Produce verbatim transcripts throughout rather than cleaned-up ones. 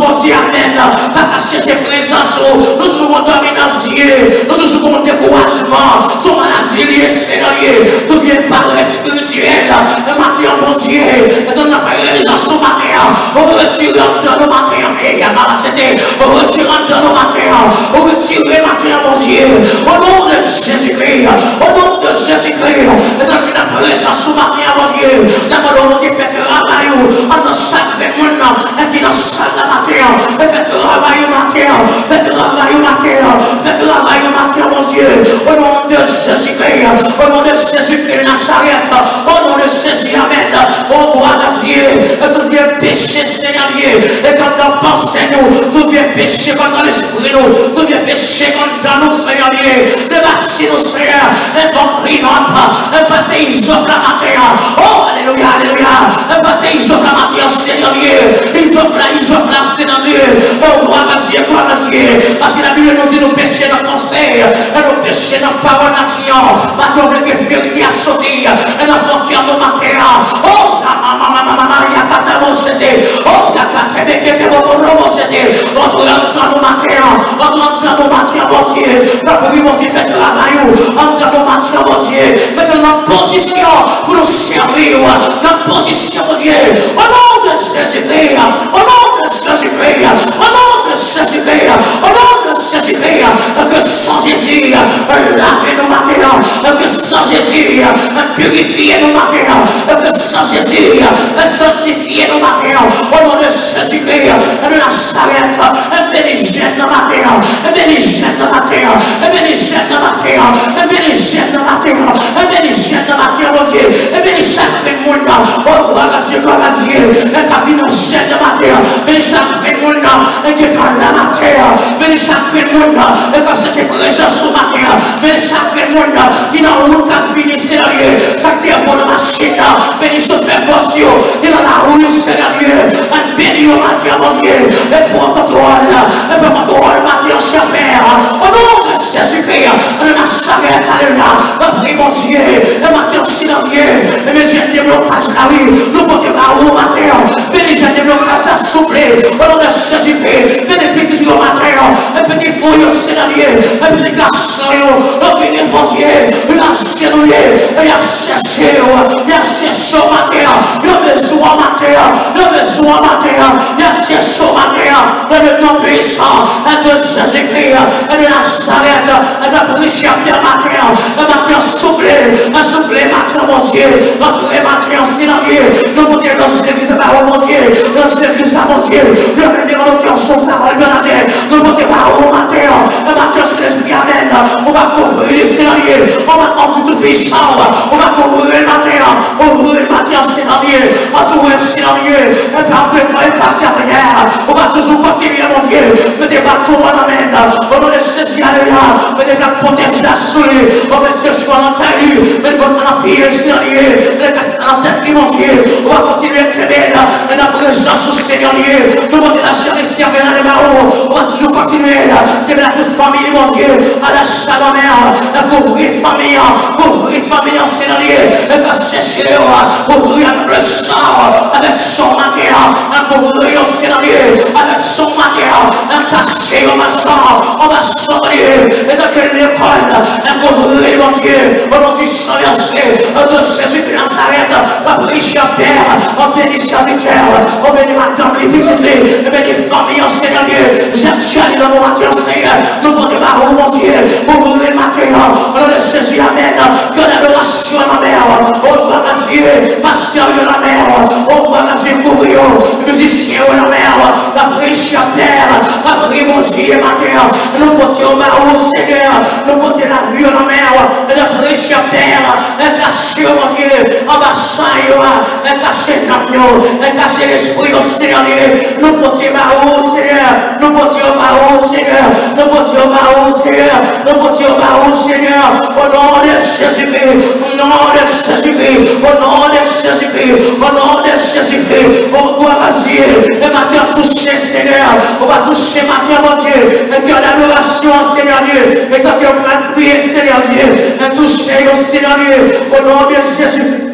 Bondye, amèn, pa ka chèche prezans ou. Nou toujou gon dòmi nan zye. Nou toujou gon dekourajman. Se yon maladi li ye, Senyè, li ye. Tout vye parè espirityèl. E maten an, Bondye, e nan prezans ou maten an. Ou retire anndan nou maten an. E ya, mama, se te. Ou retire anndan nou maten an. Ou retire maten an, Bondye. O non de Jezikri. O non de Jezikri. E nan prezans ou maten an, Bondye. N ap mande w, Bondye, fè travay ou anndan chak grenn moun nan. Ki nan sal la maten an, e fè travay ou maten an, fè travay ou maten an, fè travay ou maten an, Bondye, o non de Jezikri, o non de Jezikri de Nazarèt, o non de Jezi, amèn, o glwa a Dye, e tout vye peche, Senyè, li ye, e ki anndan panse nou, tout vye peche ki anndan lespri nou, tout vye peche ki anndan nou, Senyè, li ye, debati nou, Senyè, e fè w clean up, e pase izòp la maten an, o, alelouya, alelouya, e pase izòp la maten an, Senyè, li ye, izòp la, izòp la, Senyè, li ye, o, glwa a Dye, glwa a Dye, paske Labib nou di nou peche nan panse, e nou peche nan pawòl, aksyon, maten an, vle ke verite a soti, e nan fon kè nou maten an, o, mama, mama, mama, mama, yakata, bochete, o, yakata, bekete, bokolo, bochete, antre anndan nou maten an, antre anndan nou maten an, Bondye, lapri, Bondye, fè travay ou, anndan nou maten an, Bondye, mete nou nan pozisyon pou nou sèvi w, nan pozisyon, Bondye, o non de Jezikri, o non de Jezikri, o non de Jezikri, o non de Jezikri, ke san Jezi lave nou maten an, ke san Jezi pirifye nou maten an, ke san Jezi sanktifye nou maten an, o non de Jezikri de Nazarèt, beni jèn nan maten an, beni jèn nan maten an, beni jèn nan maten an, beni jèn nan maten an, beni jèn nan maten an, Bondye, beni chak grenn moun nan, o glwa a Dye, glwa a Dye, k ap vin nan jèn nan maten an, beni chak grenn moun nan, e ki pa la maten an, beni chak grenn moun nan, e k ap chèche prezans ou maten an, beni chak grenn moun nan, ki nan wout k ap vini, Senyè, sa k te vo nan machin nan, beni chofè bòs yo, ki nan lari, Senyè, ann beni yo maten an, Bondye, e pran kontwòl, e pran kontwòl maten an, chapè, o non de Jezikri, ann Nazarèt, alelouya, lapri, Bondye, e maten an, Senyè, e men jèn deblokaj la, wi, nou pote ba ou maten an, beni jèn deblokaj la, souple, o non de Jezikri, beni pitit yo maten an, e pitit fi yo, Senyè, e pitit gason yo, yo vini, Bondye, yo ajenouye, e y ap chèche w, y ap chèche w maten an, yo bezwen w maten an, yo bezwen w maten an, y ap chèche w maten an, dans le nom puissant de Jésus-Christ de Nazareth, lapri chapè maten an, maten an, souple, souple maten an, Bondye, antre maten an, Senyè, nou pote lanj legliz la ba ou, Bondye, lanj legliz la, Bondye, leve an otè sou pawòl Bènadè, nou pote ba ou maten an, maten an, Sentespri, amèn, ou va kouvri li, Senyè, ou va anvi tou pwisan, ou va kouvri l maten an, ouvri l maten an, Senyè, antoure l, Senyè, e pa devan, e pa dèyè, ou va toujou kontinye, Bondye, mete baton an nan men l, o non de Jezi, alelouya, mete plak pwotèj la sou li, o mesye, sou an nan tay li, mete bòt nan pye l, Senyè, mete nan tèt li, Bondye, ou va kontinye kenbe l nan prezans ou, Senyè, nou pote lachè Kristian Bènadè ba ou, ou va toujou kontinye kenbe l ak tout fanmi li, Bondye, a la chalè mè, kouvri fanmi an, kouvri fanmi an, Senyè, e pa chèche yo, kouvri avèk le san, avèk san maten an, kouvri yo, Senyè, avèk san maten an, kache yo, anba san, anba san, Bondye, e tanke lekòl, kouvri, Bondye, o non di san vèse, de Jezi de Nazarèt, lapri chapè, beni sèvitè, beni madanm li, pitit li, beni fanmi an, Senyè, jèn tchè li nan nou maten an, Senyè, nou pote ba ou, Bondye, ouvri maten an, o non de Jezi, amèn, ke ladorasyon nan men, o glwa a Dye, pastè yo nan men, o glwa a Dye, kouvri yo, mizisyen yo nan men, lapri chapè, lapri, Bondye, maten an, nou pote yo ba ou, Senyè, nou pote lavi yo nan men, lapri chapè, kache yo, Bondye, anba san yo, kache nanm yo, kache lespri yo, Senyè, nou pote ba ou, Senyè, nou pote yo ba ou, Senyè, nou pote yo ba ou, Senyè, nou pote yo ba ou, Senyè, o non de Jezikri, o non de Jezikri, o non de Jezikri, o non de Jezikri, o glwa a Dye, e maten an touche, Senyè, ou va touche maten an, Bondye, e kè ladorasyon, Senyè Dye, e kè yo pral priye, Senyè Dye, e touche yo, Senyè Dye, o non de Jezikri.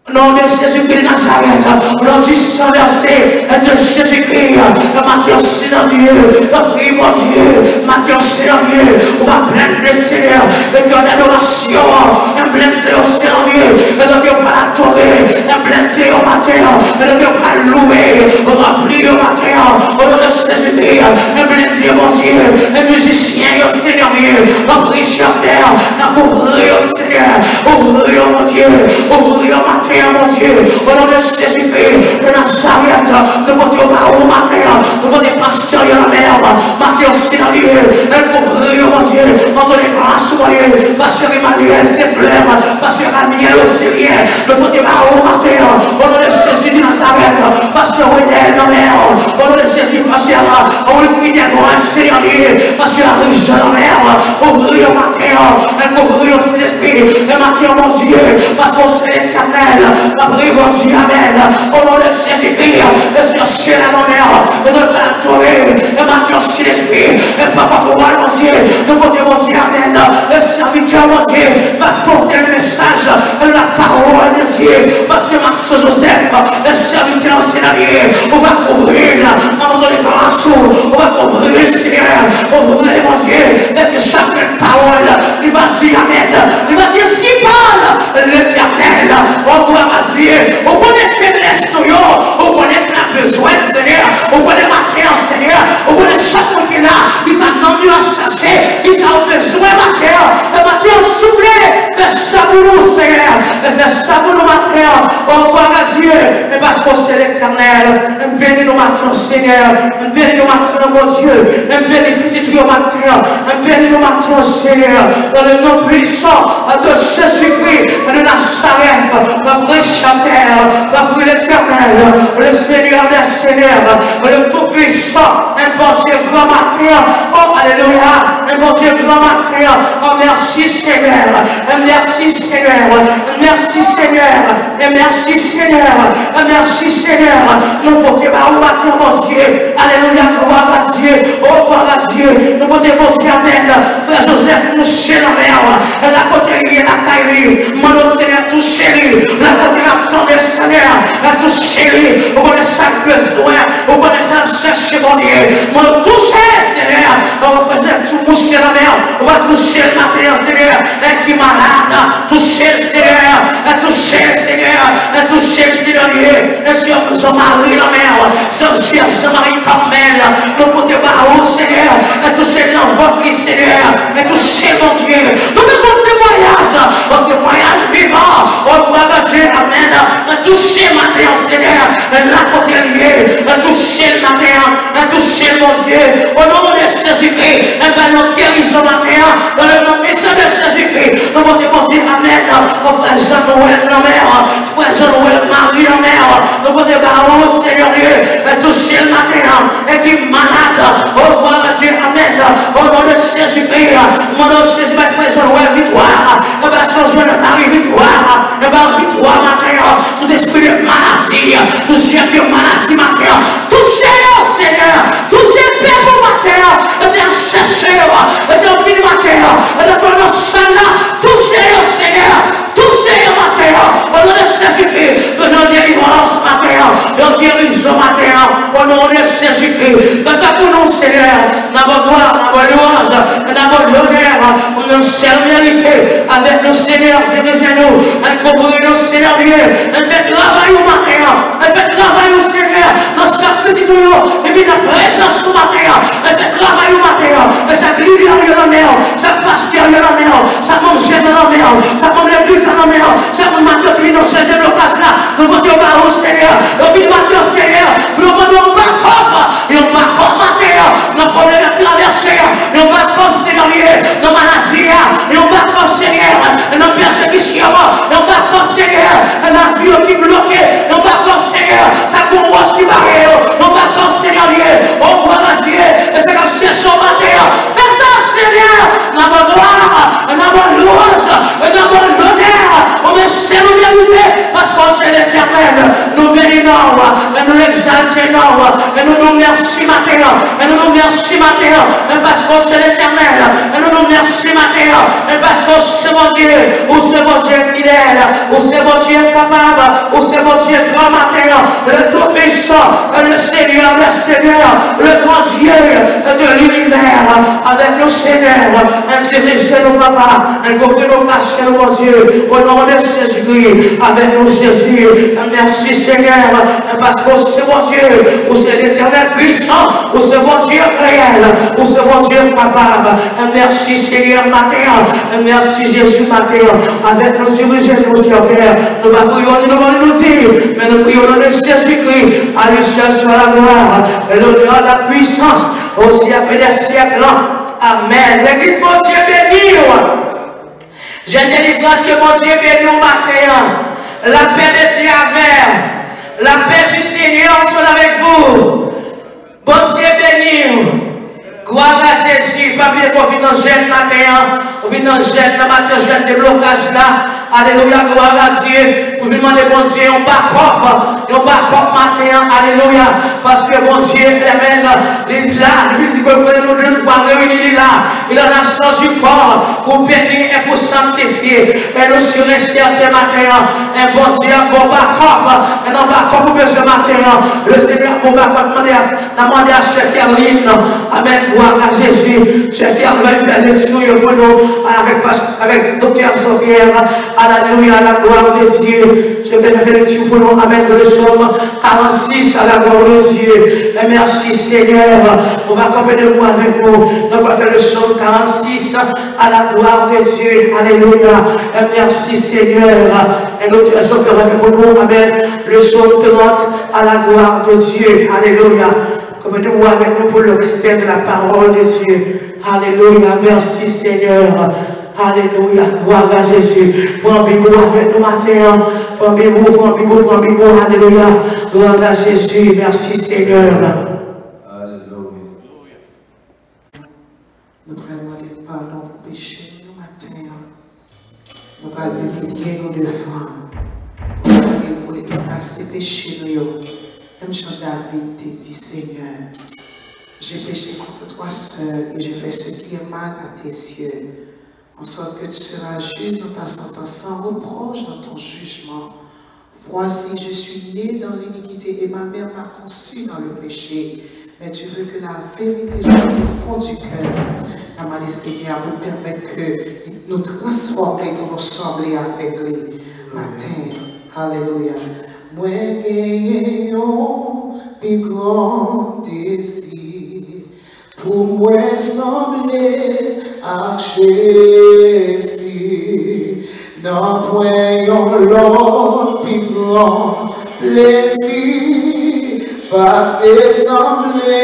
O non de Jezikri de Nazarèt, o non du sang versé de Jésus-Christ, maten an, Senyè Dye, nou priye, Bondye, maten an, Senyè Dye, ou va plenn, Senyè, e ke an adorasyon, e plenn de yo, Senyè Dye, e ke yo pral adore, e plenn de yo maten an, e ke yo pral louwe, ranpli yo maten an, o non de Jezikri, e plenn de yo, Bondye, e mizisyen yo, Senyè Dye, e prejtè, e kouvri yo, Senyè, ouvri yo, Bondye, ouvri yo maten an, Bondye, o non de Jezikri de Nazarèt, nou pote yo ba ou maten an, nou pote pastè yo nan men w, maten an, Senyè Dye, e kouvri yo, Bondye, antre nan gras ou, Bondye, pastè Emmanuel, se frè m, pastè Raniel, o Senyè, nou pote ba ou maten an, o non de Jezi de Nazarèt, pastè Renel nan men w, o non de Jezi, pastè Wilfried Delgrand, Senyè Dye, pastè Arijan nan men w, ouvri yo maten an, e kouvri yo, Sentespri, e maten an, Bondye, paske w se Letènèl, n ap priye, Bondye, amèn, o non de Jezikri, e se chèche la nan men w, e nou pral adore, e maten an, Sentespri, e pa kont ou, Bondye, nou pote, Bondye, amèn, e sèvitè, Bondye, va pote le message de la parole de Dieu, pastè Maxo Joseph, e sèvitè, Senyè Dye, ou va kouvri l, nan mouton de gras ou, ou va kouvri l, Senyè, ouvri l, Bondye, e ke chak pawòl, li va di amèn, li va di si pawòl, Letènèl, o glwa a Dye, ou konnen feblès nou yo, ou konnen sa n ap bezwen, Senyè, ou konnen maten an, Senyè, ou konnen chak moun ki la, ki sa nanm yo ap chache, ki sa yo bezwen maten an, e maten an, souple, fè sa pou nou, Senyè, e fè sa pou nou maten an, o glwa a Dye, e paske w se Letènèl, m beni nou maten an, Senyè, m beni nou maten an, Bondye, m beni pitit ou yo maten an, m beni nou maten an, Senyè, dans le nom puissant de Jésus-Christ de Nazareth, le protecteur, le Letènèl, le Seigneur des seigneurs, le Tout-Puissant, un Bondye gran maten an, oh, alelouya, un Bondye gran maten an, oh, mèsi, Senyè, mèsi, Senyè, mèsi, Senyè. E mèsi, Senyè. E mèsi, Senyè. Nou pote ba ou maten an, Bondye. Alelouya, glwa a Dye. O, glwa a Dye. Nou pote, Bondye, amèn. Frè Joseph mouche nan mè a. La kote li ye, lakay li. Mande w, Senyè, touche li. La kote l ap tande, Senyè, touche li. Ou konnen sa l bezwen. Ou konnen sa l ap chèche, Bondye. Mande w touche, Senyè. O, frè Joseph mouche nan mè a. Ou va touche l maten an, Senyè. E ki malad. Touche l, Senyè. Touche l, Senyè. Touche l, Senyè Dye. E se yon Jan Mari nan mè w. Se yon Jan Mari Kamèl. Nou pote ba ou, Senyè. Touche l nan vant li, Senyè. Touche l, Bondye. Nou bezwen yon temwayaj. Yon temwayaj vivan. O, glwa a Dye. Amèn. Touche maten an, Senyè. La kote l ye. Touche l maten an. Touche l, Bondye. O non de Jezikri. Ba l yon gerizon maten an. Nan le non pwisan de Jezikri. Nou pote, Bondye, amèn. O, frè Jean Noël nan mè w. Frè Jean Noël Marie nan mè w. Nou pote ba ou, Senyè Dye. Touche l maten an. E ki malad. O, glwa a Dye, amèn. O non de Jezikri. Mande w, Jezi, bay frè Jean Noël viktwa. Bay Jean Noël Marie viktwa. Bay viktwa maten an. Tout espri de maladi, tout jèm de maladi maten an, touche yo, Senyè, touche pèp ou maten an, yo te ap chèche yo, yo te ap vin maten an, yo te ap nan sal la, touche yo, Senyè, touche yo maten an, o non de Jezikri, bezwen yon delivrans maten an, yon gerizon maten an, o non de Jezikri, fè sa pou nou, Senyè. N ap ba w glwa, n ap ba w lwanj, n ap ba w lonè, ou menm sèl merite. Avèk nou, Senyè, dirije nou, ann kouvri nou, Senyè Dye, ann fè travay ou maten an, ann fè travay ou, Senyè, nan chak pitit ou yo, epi nan prezans ou maten an, ann fè travay ou maten an, e chak lidè yo nan men w, chak pastè yo nan men w, chak manm jèn nan men w, chak manm legliz la nan men w, chak moun maten ki vin nan chèche blokaj la, nou pote yo ba ou, Senyè, yo vin maten an, Senyè, pou yo mande yon bakòp, yon bakòp maten an, nan pwoblèm y ap travèse a, yon bakòp, Senyè, nan maladi a, yon bakòp, Senyè, nan pèsekisyon an, yon bakòp, Senyè, nan lavi yo ki bloke, yon bakòp, Senyè, sa kou wòch ki bare yo, yon bakòp, Senyè, o glwa a Dye, e sa k ap chèche w maten an, fè sa, Senyè, n ap ba w glwa, n ap ba w lwanj, n ap ba w lonè, ou menm sèl ou merite, paske w se Letènèl, nou beni non w, nou nou egzalte non w, e nou di w mèsi maten an, e nou di w mèsi maten an, e paske w se Letènèl, e nou di w mèsi maten an, e paske w se Bondye, ou se Bondye fidèl, ou se Bondye kapab, ou se Bondye gran maten an, le Tout-Puissant, le Seigneur des seigneurs, le grand Dieu de l'univers, avèk nou, Senyè, dirije nou, papa, kouvri nou, kache nou, Bondye, au nom de Jésus-Christ, avèk nou, Jezi, mèsi, Senyè, paske ou se Bondye, ou se Letènèl pwisan, ou se Bondye reyèl, ou se Bondye kapab. Mèsi, Senyè, maten an. Mèsi, Jezi, maten an. Avèk nou, dirije nou, Sènyè. Nou pa priye w ni nou ban nou di, men nou priye w au nom de Jésus-Christ. À lui seul soit la gloire, l'honneur, la puissance, au siècle des siècles. Amèn. Legliz, Bondye beni w. Jèn delivrans, ke Bondye beni w maten an. Lapè de Dye avè w. Lapè du Seigneur soit avec vous. Bondye beni w. Glwa a Jezi. Pa bliye ke w vin nan jèn maten an. Ou vin nan jèn nan maten, jèn deblokaj la. Alelouya, glwa a Dye. Pou vin mande Bondye yon bakòp. Yon bakòp maten an. Alelouya. Paske Bondye, amèn, li la. Li di ke kote nou de nou twa reyini, li la. Il en a changé corps pour bénir et pour sanctifier. E nou si w resevwa maten an, e Bondye ap ba w bakòp, e nan bakòp ou bezwen maten an, le Seigneur ap ba w bakòp, mande a, n a mande a sè Kerline, amèn, glwa a Jezi, sè Kerline va fè lekti yo pou nou, avèk pas-, avèk doktè Jean-Pierre, alelouya, la gloire de Dieu, sè Kerline va fè lekti pou nou, amèn, de le psaume quarante-six, à la gloire de Dieu, e mèsi Senyè, ou va kanpe debout avèk nou, nou va fè le psaume quarante-six, à la gloire de Dieu. Alléluia. E mèsi, Senyè. E nou te jodi a fè pou nou. Amèn. Le psaume trente, à la gloire de Dieu. Alléluia. Kanpe debout avèk nou pour le respect de la parole de Dieu. Alléluia. Mèsi, Senyè. Alléluia. Glwa a Jezi. Pran Bib ou avèk nou maten an. Pran Bib ou, pran Bib ou, pran Bib ou. Alléluia. Glwa a Jezi. Mèsi, Senyè. Alelouya. Nou pral mande l padon pou peche nou yo maten an. Nou pral imilye nou devan l. Nou pral mande l pou l efase peche nou yo. Menm jan David te di, Seigneur, j'ai péché contre toi seul et j'ai fait ce qui est mal à tes yeux, en sorte que tu seras juste dans ta sentence, sans reproche dans ton jugement. Voici, je suis né dans l'iniquité et ma mère m'a conçu dans le péché. Mais tu veux que la vérité sorte au fond du cœur. N a mande Senyè a pou pèmèt ke nou transfòme, pou nou sanble avèk li maten. Alelouya. Mwen genyen yon pi gran dezi. Pou mwen sanble ak Jezi, nanpwen yon lòt pi gran plezi pase sanble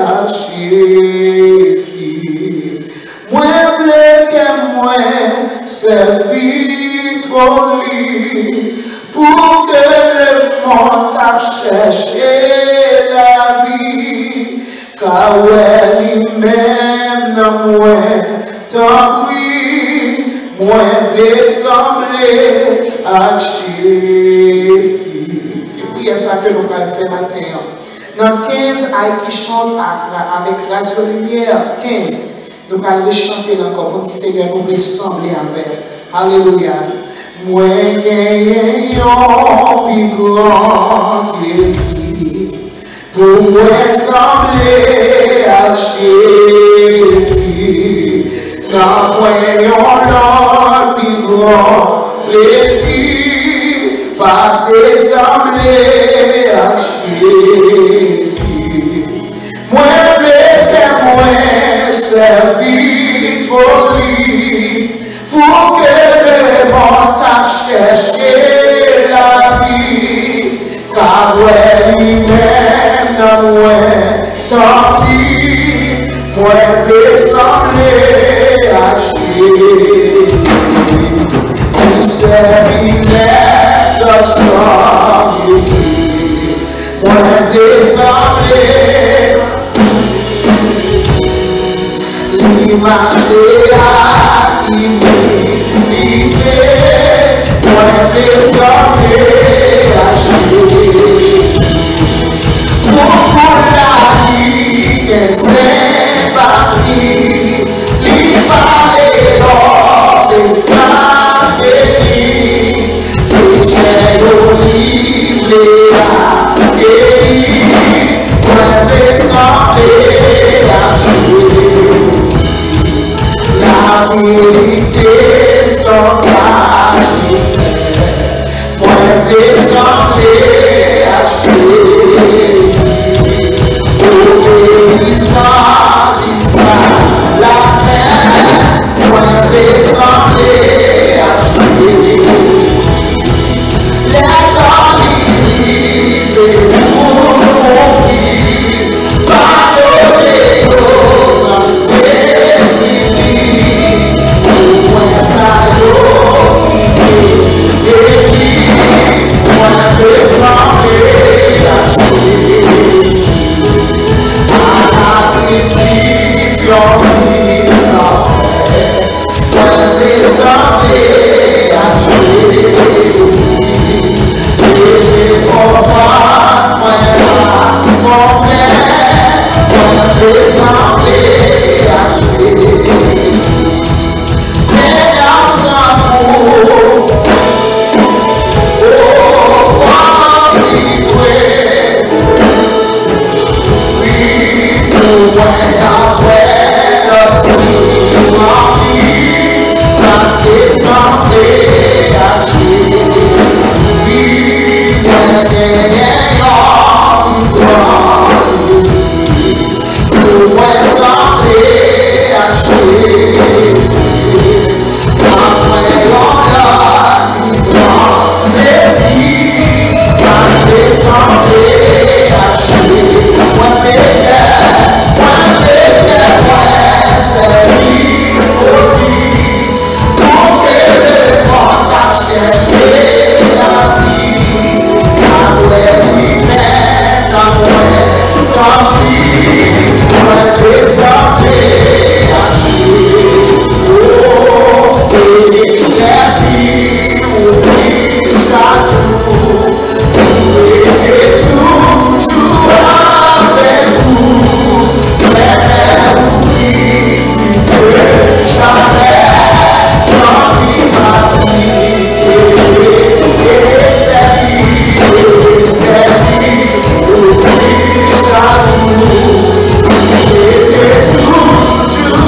ak Jezi. Mwen vle kè mwen sèvi twòn li, pou ke lemonn k ap chèche lavi ka wè li menm nan mwen. Tanpri, mwen vle sanble ak Jezi. Se priyè sa ke nou pral fè maten an. Nan kenz Ayiti Chante ak, avèk Radyo Limyè, kenz. Nou pral rechante l ankò pou di, Senyè, nou vle sanble avè w. Alelouya. Mwen genyen yon pi gran dezi pou mwen sanble ak Jezi. Nanpwen yon lòt pi gran plezi pase sanble ak Jezi. Mwen vle kè mwen sèvi twòn li, pou ke lemonn k ap chèche lavi ka wè li menm nan mwen. Tanpri, mwen vle sanble ak Jezi. Pou sèvi lèzòt san limit. Mwen vle sanble. Li mache ak imilite. Mwen vle sanble ak Jezi. Mwen te sanble ak Jezi. Men nan grangou, o, fòs li dwe. Wi, pou mwen apre lòt li anvi, paske sanble ak Jezi. Wi, mwen genyen yon viktwa. Pou mwen sanble ak Jezi, pa mwen yon lòt viktwa. Mezi, paske sanble ak Jezi. Mwen pekè, mwen pekè, mwen sèvi foli. Monte levant ap chèche lavi. Apre wi, men nan mwen, tanpri, mwen prezante a Dye. O, e sèvi ou wi chak jou. Rete toujou avèk ou. Lè ou plis, plis ke jamè. Tanpri pa kite. E sèvi, e sèvi ou wi chak jou. Rete toujou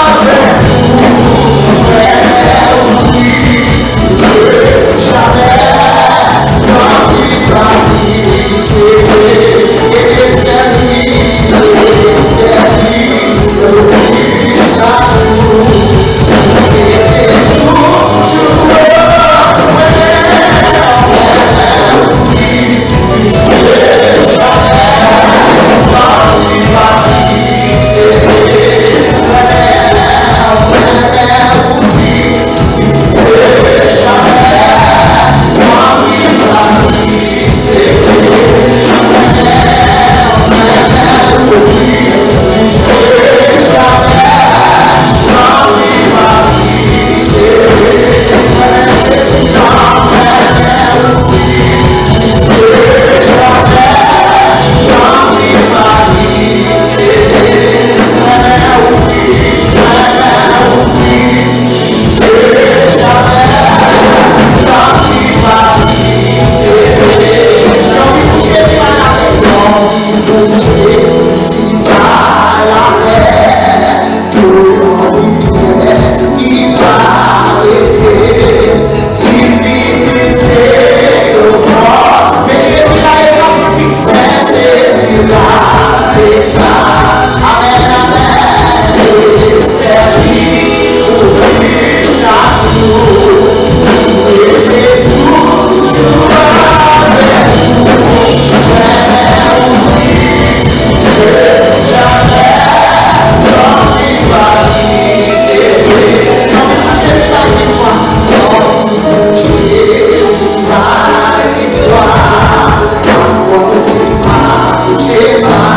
avèk ou. Lè ou plis, plis ke jamè. Difikilte yo pran, men Jezi la e sa sifi. Men Jezi la e sa. Amèn, amèn. E sèvi ou wi chak jou. Rete toujou avèk ou. Renmen ou wi, se jamè. Tanpri pa kite. Tanpri pou Jezi bay viktwa. Tanpri pou Jezi bay viktwa. Nan fòs ki mache pa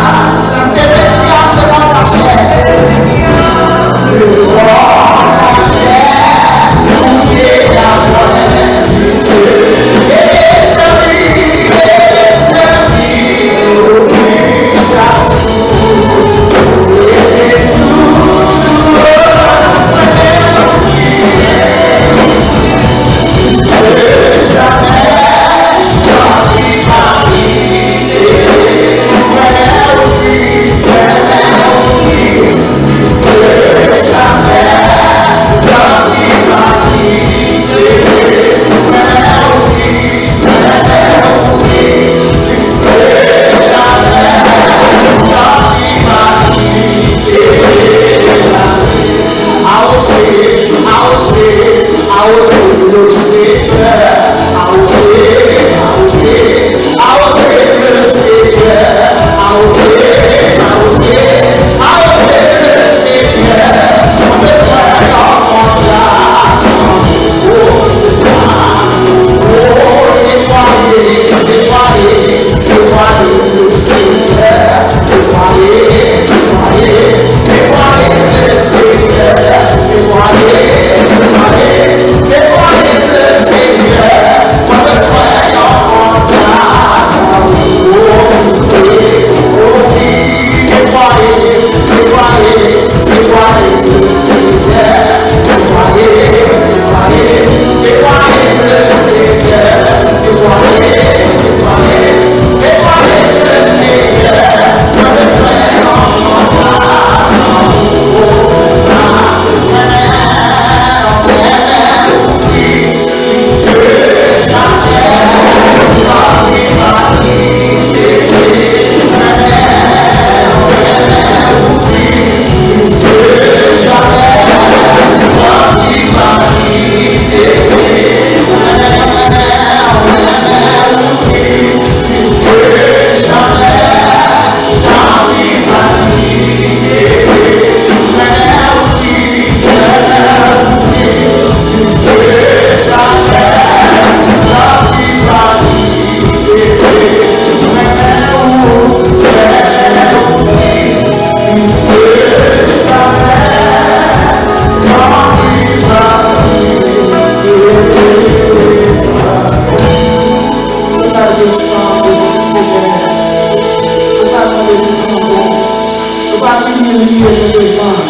Nou pa imilye nou devan l,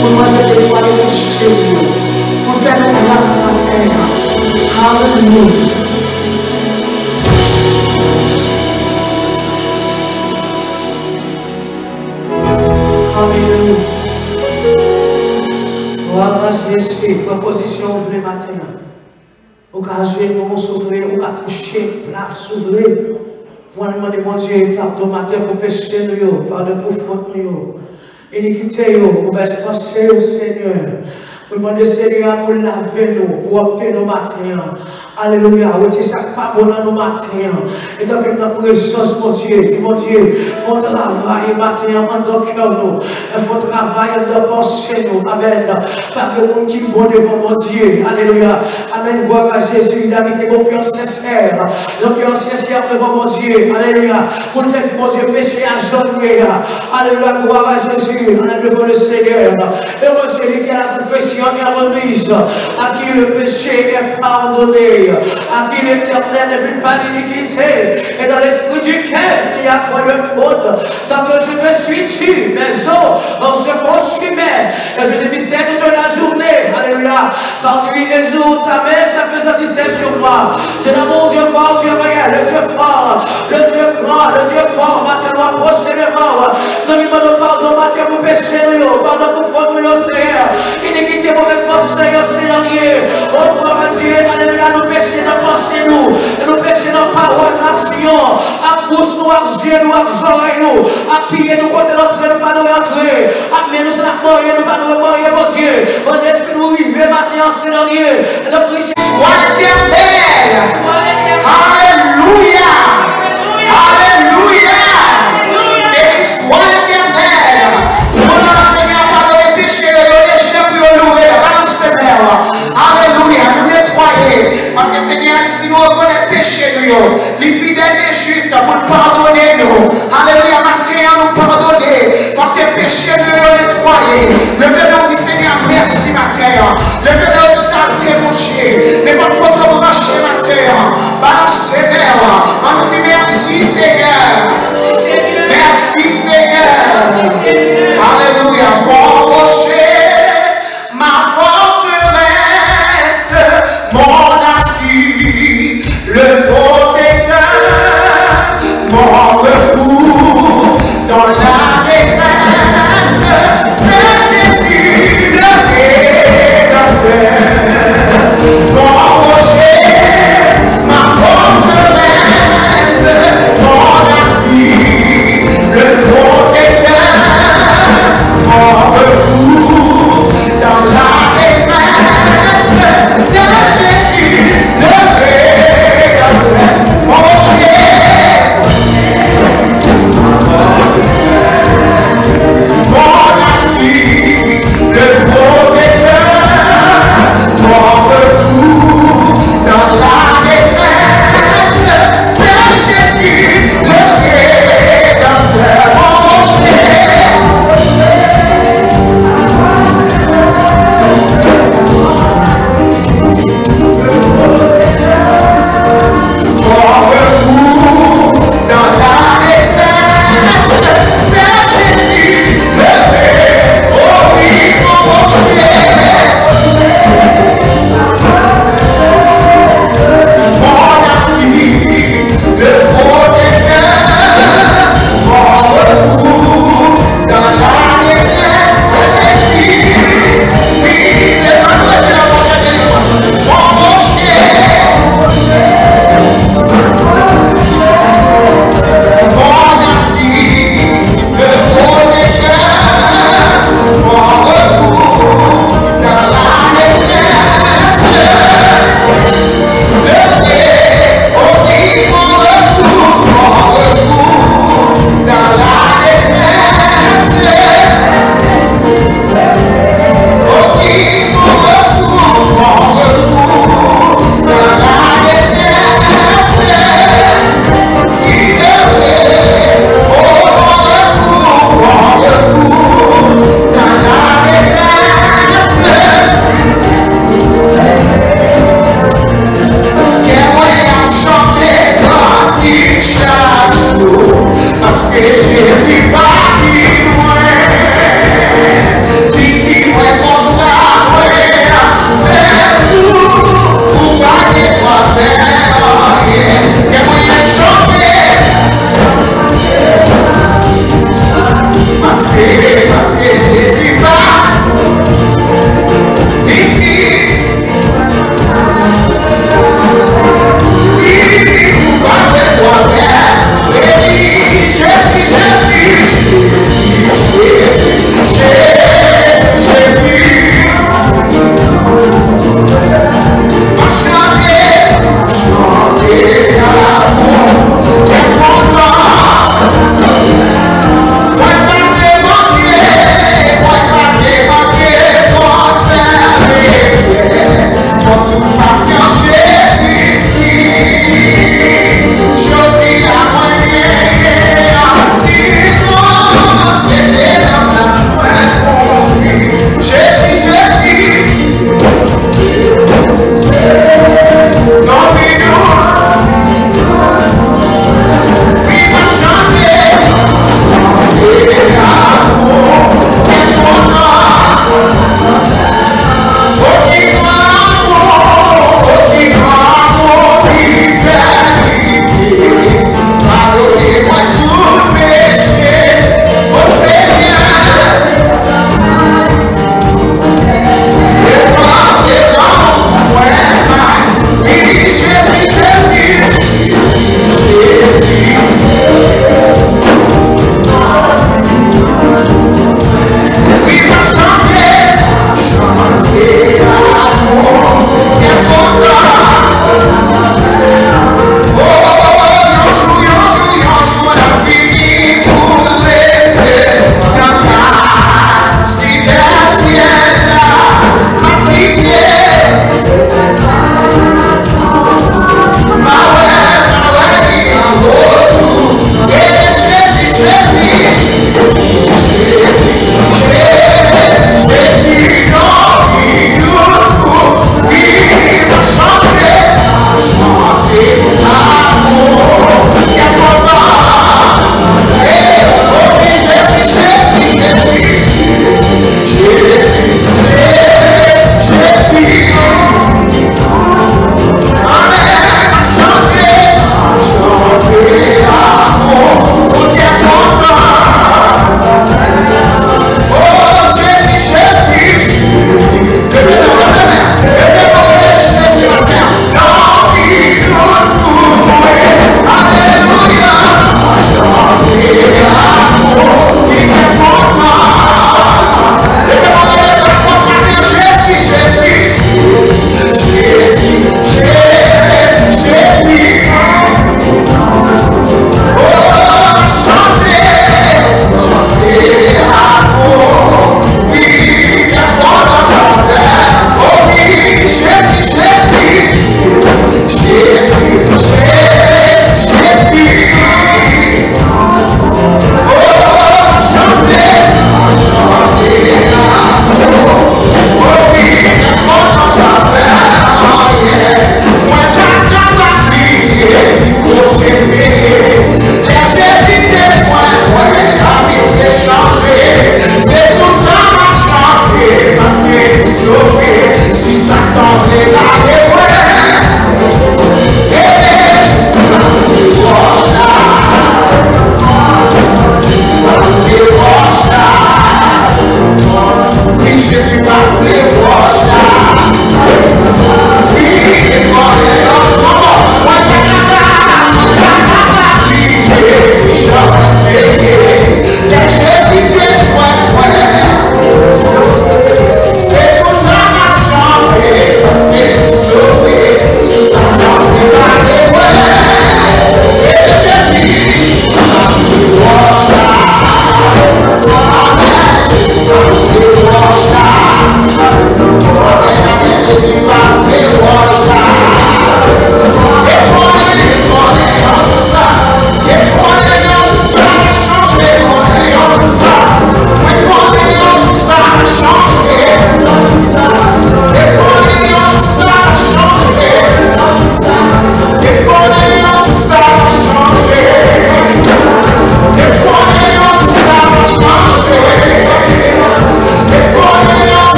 pou l mande netwaye peche nou yo, pou l fè nou gras maten an. Alelouya. Alelouya. Glwa a Jezi. Pran pozisyon w vle maten an. Ou ka ajenou si w vle, ou ka kouche pla si w vle. Pou ann mande Bondye padon maten pou peche nou yo, padon pou fòt nou yo, inikite yo, movèz panse yo, Senyè. Pou n mande Senyè a pou l lave nou, pwòpte nou maten an. Alelouya. Retire sa k pa bon nan nou maten an. Etanke n nan prezans Bondye, di Bondye, fè yon travay maten an anndan kè nou. Fè yon travay anndan panse nou. Amèn. Pa gen moun ki bon devan Bondye. Alelouya. Amèn. Glwa a Jezi. David te gen yon kè sensè. Yon kè sensè devan Bondye. Alelouya. Pou l te di Bondye, peche a jan l ye a. Alelouya. Glwa a Jezi. Amèn. Devant le Seigneur. Heureux celui qui a la transgression est remise, à qui le péché est pardonné, à qui l'Éternel ne vit pas l'iniquité, et dans l'esprit duquel il n'y a point de faute. Tant que je me suis tu, mes os se consumaient, et je gémissais toute la journée. Alelouya. Par nuit et jour, ta main s'appesantissait sur moi. Dieu d'amour, Dieu fort, Dieu réel, le Dieu fort, le Dieu grand, le Dieu fort, maten nou apwoche devan w. Nou vin mande w padon maten pou peche nou yo, padon pou fòt nou yo, Senyè. Inikite, movèz panse yo, Senyè, liye. O, glwa a Dye, alelouya, nou peche nan panse nou, nou peche nan pawòl, nan aksyon, ak bouch nou, ak je nou, ak zòrèy nou, ak pye nou, kote n antre, nou pa dwe antre, ak men nou, sa n ap marye, nou pa dwe marye, Bondye. Bondye, espri nou rive maten an, Senyè, liye. Soit l'Éternel. Alelouya. Alelouya. Béni soit l'Éternel. Pandan Senyè a padone peche yo, yo lejè pou yo louwe l. Balanse men w. Alelouya. Nou netwaye. Paske Senyè a di, si nou rekonèt peche nou yo, li fidèl e jis pou l padone nou. Alelouya. Maten an, nou padone. Paske peche nou yo netwaye. Leve men w, di, Senyè, mèsi maten an. Leve men w, egzaltye Bondye. Nenpòt kote w branche maten an, balanse men w. Jezi pa pi lwen, li di mwen konsa, frè, fè pou ou pa gen dwa fè anyen. Kè mwen chante, paske, paske Jezi pa pi ti.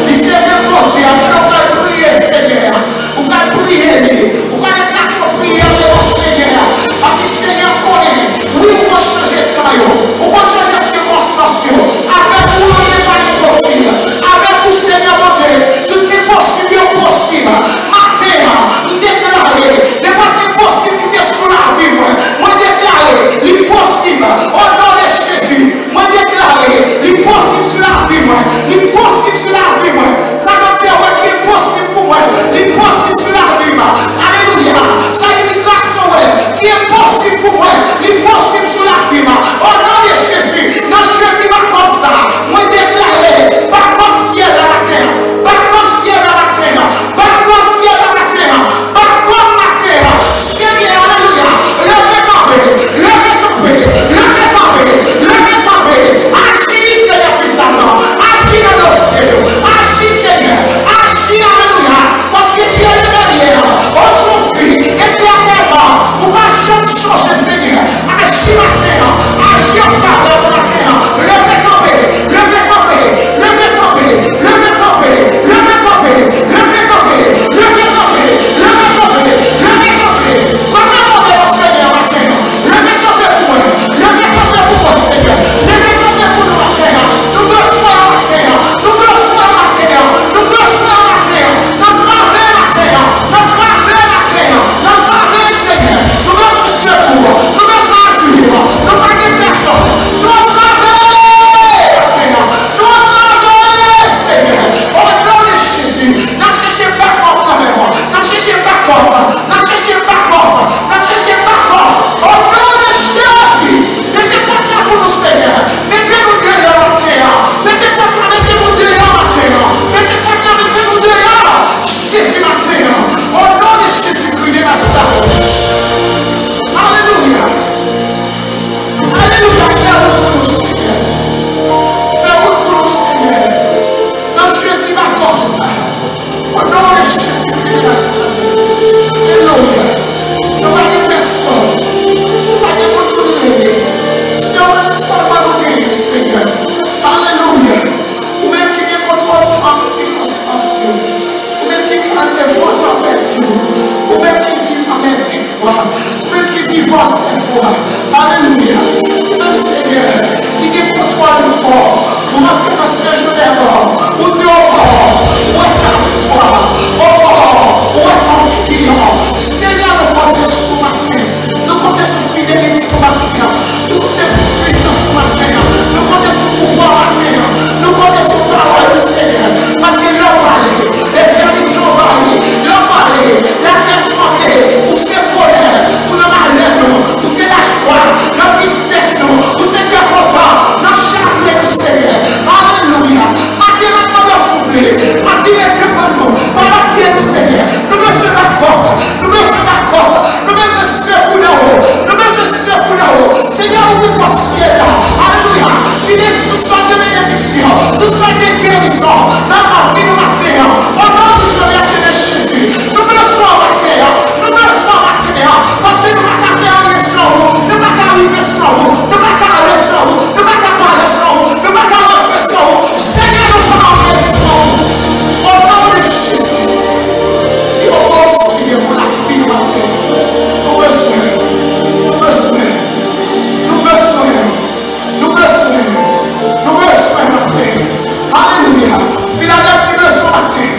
Li se menm Bondye a, pandan w pral priye Senyè a, ou pral priye li, ou pral eklate yon priyè devan Senyè a, paske Senyè konnen, wi, ou pral chanje tan yo, ou pral chanje sikonstans yo. Avèk ou, anyen pa enposib. Avèk ou, Senyè Bondye, tout enposib yo posib. Maten an, m deklare, nenpòt enposib ki te sou lavi mwen, mwen deklare, li posib. O non de Jezi, mwen deklare, li posib sou lavi mwen, li posib sou lavi mwen. Sa doktè wè ki enposib pou mwen, li posib sou lavi mwen. Alelouya. Sa imigrasyon wè ki enposib pou mwen, li posib sou lavi mwen. O non de Jezi, nan jedi bakòp sa, mwen deklare, bakòp syèl la maten an, bakòp syèl la maten an, bakòp syèl la maten an, bakòp maten an. Senyè, alelouya, leve kanpe, leve kanpe, leve kanpe, leve kanpe. Aji, Senyè, pwisamman, aji nan dosye yo, aji, Senyè, aji, alelouya, paske tu es le même hier, aujourd'hui, éternellement, ou pa janm chanje, Senyè. Aji maten an, aji an favè nou maten an. Leve kanpe, leve kanpe, leve kanpe, leve kanpe, leve kanpe, leve kanpe, leve kanpe, leve kanpe, leve kanpe. Frape kanpe nan Senyè maten an. Leve kanpe pou mwen, leve kanpe pou mwen, Senyè. Leve kanpe pou nou maten an. Nou bezwen w maten an. Nou bezwen w maten an. Nou bezwen w maten an. Nan travay maten an. Nan travay maten an. Nan travay, Senyè. Nou bezwen sekou. Nou bezwen apui. Nou pa gen pèsòn. Nou travay maten an. Nou travay, Senyè. O non de Jezi. N ap chèche bakòp nan men w. N ap chèche bakòp. N ap chèche bakòp. N ap chèche bakòp. O non de Jezi. Mete pòt la pou nou, Senyè. Mete nou deyò maten an. Mete pòt la, mete nou deyò maten an. Mete pòt la, mete nou deyò. Jezi maten an. O non de Jezikri de Nazarèt. Alelouya. Alelouya. Fè wout pou nou, Senyè. Fè wout pou nou, Senyè. Nan jedi bakòp sa. O non de Jezikri de Nazarèt. Alelouya. Nou pa gen pèsòn. Nou pa gen moun pou nou rele. Se ou menm sèlman nou genyen, Senyè. Alelouya. Ou menm ki gen kontwòl tan ak sikonstans yo. Ou menm ki kalme van tanpèt yo. Ou menm ki di lanmè tètwa. Ou menm ki di vòl tètwa. Alelouya. Ou menm, Senyè, ki gen kontwòl nan pò. Ou rantre nan sejou dè mò. Ou di, o mò, ou wè ta viktwa. O mò, ou wè ta viktwa. Senyè, nou konte sou ou maten. Nou konte sou fidelite ou maten an. Nou konte sou pwisans ou maten an. Nou konte sou pouvwa ou maten an. Nou konte sou pawòl ou, Senyè. Paske lè w pale, etènite anvayi. Lè w pale, latè tranble. Ou se bonè pou nan malè nou. Ou se lajwa nan tristès nou. Ou se kè kontan nan chagren nou, Senyè. Alelouya. Maten an, mande w souple. Pa vire devan nou. Pa lage nou, Senyè. Nou bezwen bakòp. Nou bezwen bakòp. Nou bezwen sekou nan ou. Nou bezwen sekou nan ou. Senyè, ouvri pòt syèl la. Alelouya. Vide tout sòt de benediksyon, tout sòt de gerizon nan lavi nou maten an. O non di Sovè Senyè Jezi, nou bezwen w maten an. Nou bezwen w maten an. Paske nou pa ka fè anyen san ou. Nou pa ka rive san ou. Nou pa ka ale san ou. Nou pa ka pale san ou. Nou pa ka rantre san ou. Senyè, nou pa anyen san ou. O non de Jezi. Di yon mo, Senyè, pou lavi nou maten. Nou bezwen, nou bezwen, nou bezwen, nou bezwen, nou bezwen maten. Alelouya. Filadèlfi bezwen maten.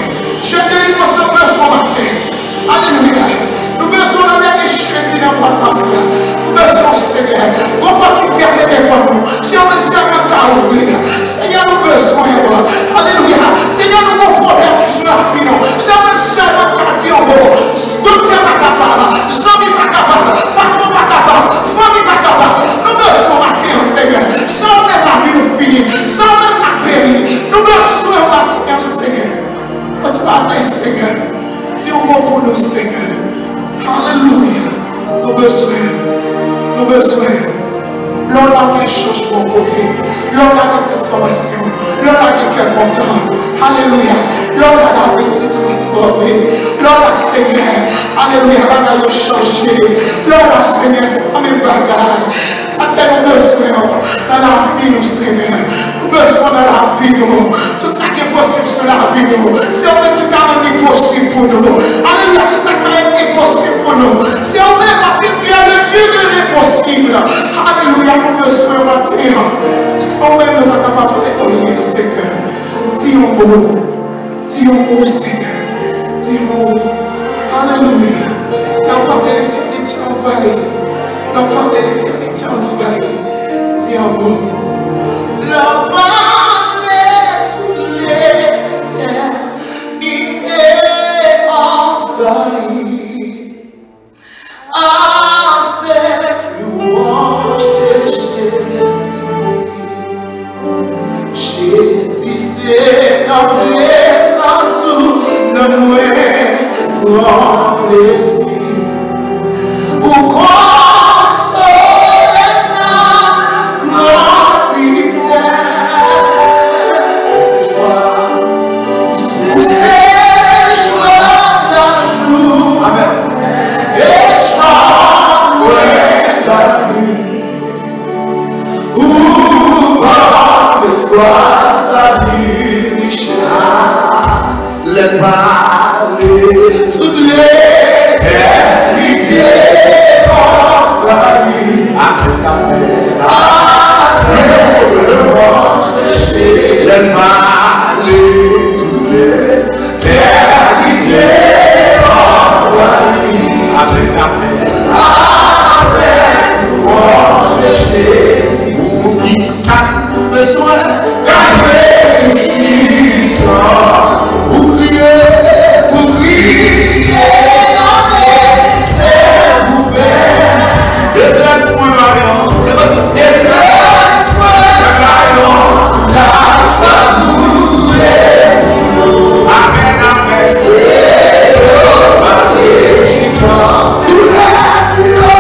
Jèn Delivrans bezwen maten. Alelouya. Nou bezwen nan dènye jedi nan mwa mas la. Nou bezwen w, Senyè. Gon pòt ki fèmen devan nou. Se ou menm sèlman k ka ouvri l. Senyè, nou bezwen w. Alelouya. Senyè, nou gon pwoblèm ki sou lavi nou. Se ou menm sèlman k ka di yon mo. Doktè pa kapab. Zanmi pa kapab. Patwon pa kapab. Fanmi pa kapab. Nou bezwen w maten an, Senyè. San ou menm lavi nou fini. San ou menm n ap peri. Nou bezwen w maten an, Senyè. Antre avè Senyè. Di yon mo pou nou, Senyè. Alelouya. Nou bezwen, nou bezwen. Lè w la gen chanjman w pote. Lè w la gen transfòmasyon. Lè w la gen kè kontan. Alelouya. Lè w la lavi nou transfòme. Lè w la, Senyè. Alelouya. Bagay yo chanje. Lè w la, Senyè, se pa menm bagay. Se sa k fè nou bezwen w nan lavi nou, Senyè. Nou Bezwen nan lavi nou. Tout sa ki enposib sou lavi nou, se ou menm ki ka rann li posib pou nou. Alelouya, tout sa ki parèt enposib pou nou, se ou menm, paske tu es le Dieu de l'impossible. Alelouya, nou bezwen maten an. San ou menm, nou pa kapab fè anyen, Senyè. Di yon mo. Di yon mo, Senyè. Di yon mo. Alelouya. Nan pale Letènèl, travay. Nan pale Letènèl, travay. Di yon mo. Nan pale tout letènite anvayi. Avèk louwanj de Jezikri. Jezi, se nan prezans ou nan mwen pran plezi. Ou konsole nan gran tristès. Ou se jwa, ou se jwa nan jou. Amèn. E chak mwen lavi, ou ban m espwa sali. Lè l pale, tout letènite anvayi. Amèn, amèn, amèn. Leve pou kote, leve pou kote. Lè l pale, tout letènite anvayi. Amèn, amèn. Avèk louwanj de Jezi. Ou ki sa bezwen gade isi sa. Ou kriye, ou kriye nan desè ouvè. Detrès mwen rayon, detrès mwen rayon, lajwa moure. Amèn, amèn. Jewova rejidan. Doulè Jewova yon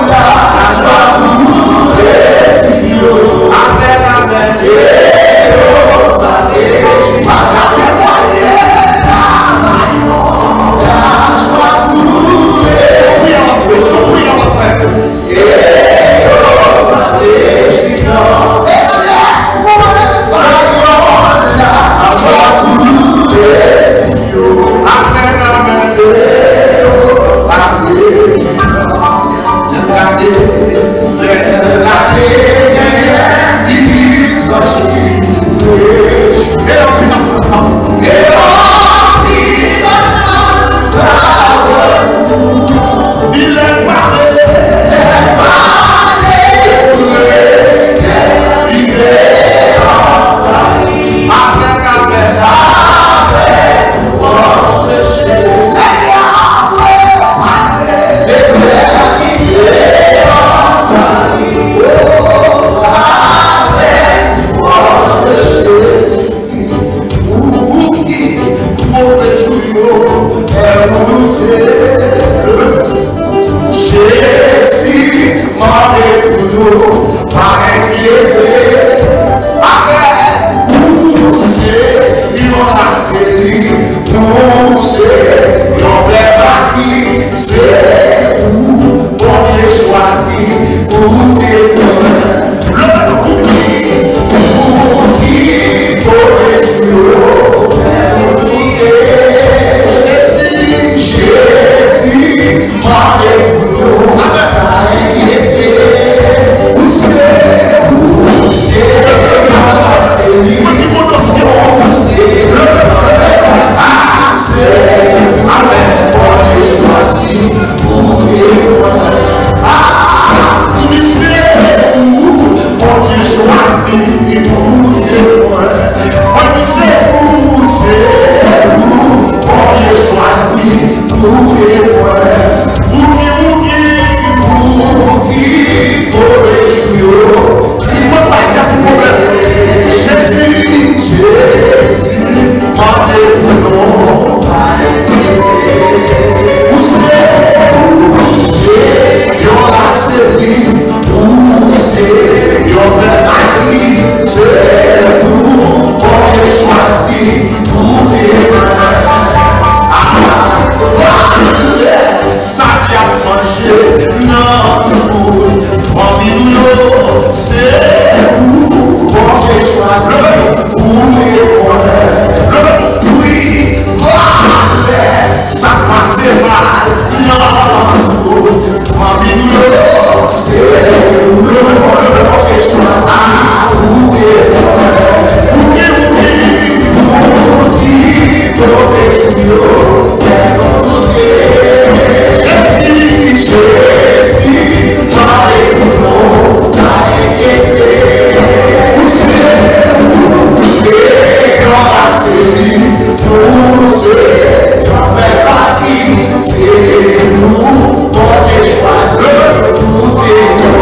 lajwa moure. Amèn, amèn. Lè l gade, lè l gade, genyen di mil zanj ki rejwi. E anpil ap tann, e anpil ap tann pawòl ou. Li lè l pale, lè l pale, tout letènite anvayi. Amèn, amèn, amèn. Ou ki move jou yo fè ou te leve. Jezi mande pou nou pa enkyete. Avèk ou se yon rase li, ou se yon pèp aki, se ou Bondye chwazi pou te mwen. Lè ou ki, ou ki move jou yo fè nou doute. Jezi, Jezi, mande pou nou pa enkyete. Ou se, ou Se ou leve pou leve Bondye chwazi pou te mwen. Ou ki, ou ki, ou ki move jou yo fè nou doute. Jezi, Jezi, mande pou nou pa enkyete. Ou se, ou se, gras li pou se, fè pa ki se nou. Bondye chwazi pou te mwen.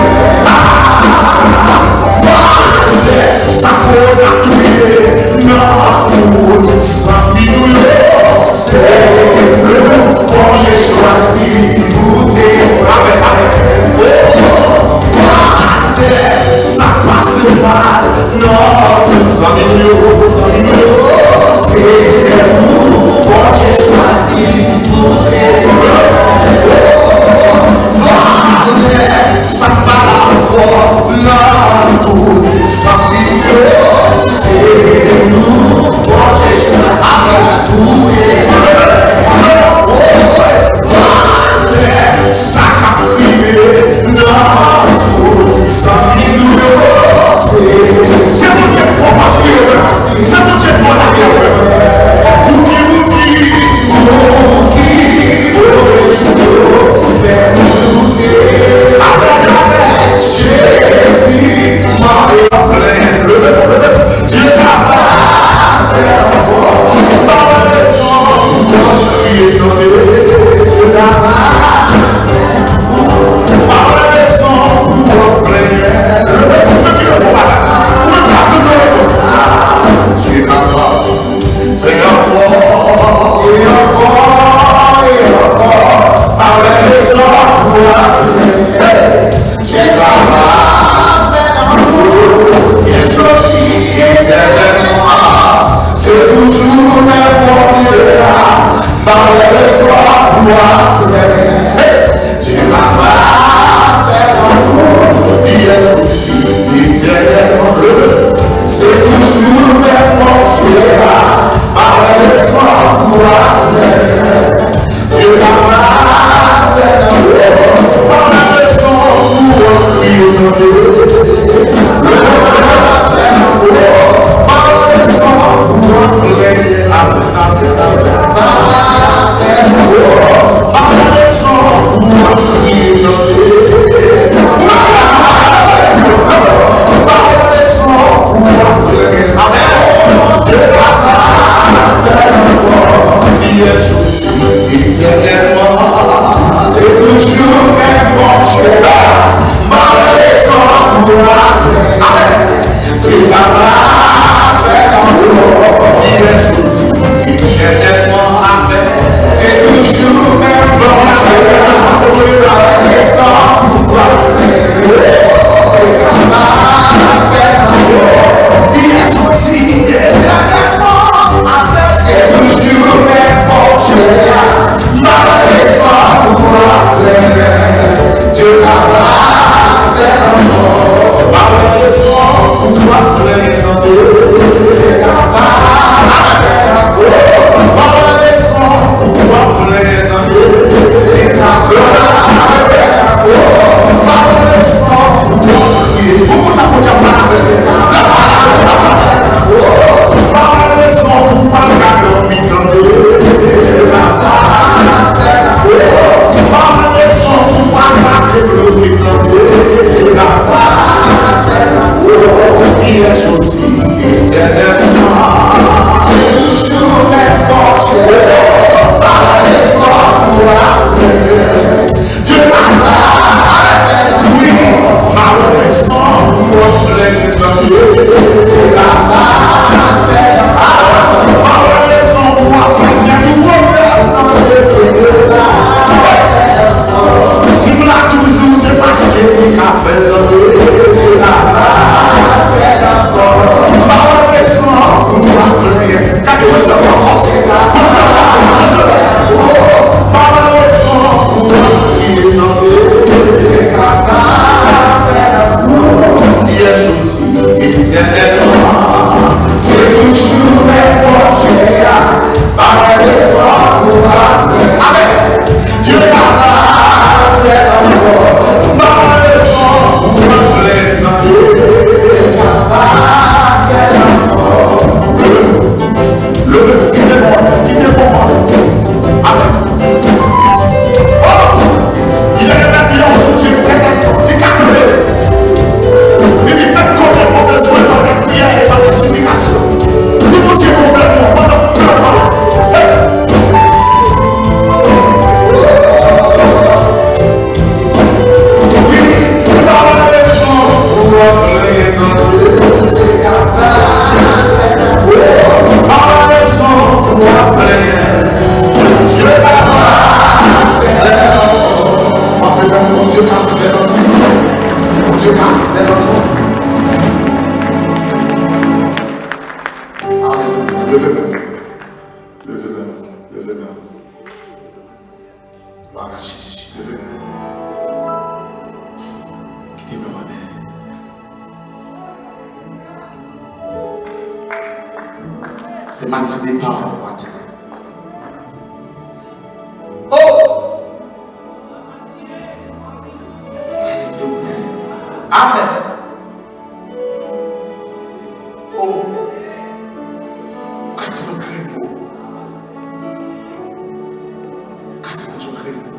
Vwale sa kowonavirus nan tout zanmi nou yo. Se nou Bondye chwazi pou te mwen. Amèn, amèn. Oh, vwale sa pase mal nan tout zanmi nou yo, zanmi nou yo. Se, se ou Bondye chwazi pou te mwen. Vwale sa pa la ankò nan tout zanmi nou yo. Se nou Bondye chwazi pou te mwen. Vwale sa k ap rive nan tout zanmi nou yo. Se, se Bondye k fò pa kriye, se Bondye k bon lavi. Ou ki, ou ki, ou ki, ou ki, ou ki, ou ki, amèn, amèn, Jezi, mande plen, leve, leve. Dye ka pa fè ankò. Pa wè rezon pou w ap kriye, tande. Dye ka pa. Pa wè rezon pou w ap plenyen. Leve, ou menm ki leve, ou pa ka. Ou menm k ap tann yon repons. Dye ka pa fè ankò, e ankò, e ankò. Pa wè rezon pou w ap plenyen. Hey! Dye ka pa fè nan ou, yè, jodi, etènèlman. Se toujou menm Bondye a, pa wè rezon pou w ap plè. Dye ka pa fè nan ou, yè, jodi, etènèlman. Se toujou menm Bondye a, pa wè rezon pou w ap plè. Dye ka pa fè nan ou, pa wè rezon pou w ap kriye, tande. Dye ka pa fè nan ou, pa wè rezon pou w ap plenyen. Amèn, amèn, amèn. Pa wè rezon pou w ap kriye, tande. Ou menm ki la fè pa wè rezon pou w ap plenyen. Amèn. Dye ka pa fè nan ou, yè, jodi, etènèlman. Se toujou menm Bondye a, pa wè rezon pou w ap plè. Amèn. Dye ka pa fè nan ou, yè, jodi, etènèlman. Amèn. Se toujou menm Bondye a, pa wè rezon pou w ap plè. Dye ka pa fè nan ou, yè, jodi, etènèlman. Amèn. Se toujou menm Bondye a, pa wè rezon pou w ap plè. Dye ka pa fè ankò, pa wè rezon pou w ap plenyen, tande. Dye ka pa fè ankò, pa wè rezon pou w ap plenyen, tande. Dye ka pa fè ankò, pa wè rezon pou w ap kriye. Pou moun nan Bondye ap pale avè w. Pa wè rezon pou w pa ka dòmi, tande. Pa wè rezon pou w pa ka debloke, tande. Yè, jodi, etènèlman. Se toujou menm Bondye. Pa wè rezon pou w ap plè. Dye ka pa fè, wi, pa wè rezon pou w ap plè, tande. Dye ka pa fè, pa wè rezon pou w ap pèdi tout pwoblèm, tande. Si m la toujou, se paske li ka fè l, tande. Dye ka pa fè l ankò. Pa wè rezon pou w ap plenyen. Gade, resevwa fòs. Resevwa, resevwa. Oh, pa wè rezon pou w ap kriye, tande. Dye ka pa fè nan ou. Yè, jodi, etènèlman. Se toujou menm Bondye a. Pa wè rezon pou w ap plè. Amèn. Dye ka pa fè nan ou. Pa wè Leve men w. Leve men w. Leve men w. Leve men w. Kite men w anlè. Se maten depa w maten. Oh! Alelouya. Amèn. Oh! Ou ka di yon grenn mo. Ou ka di Bondye yon grenn mo.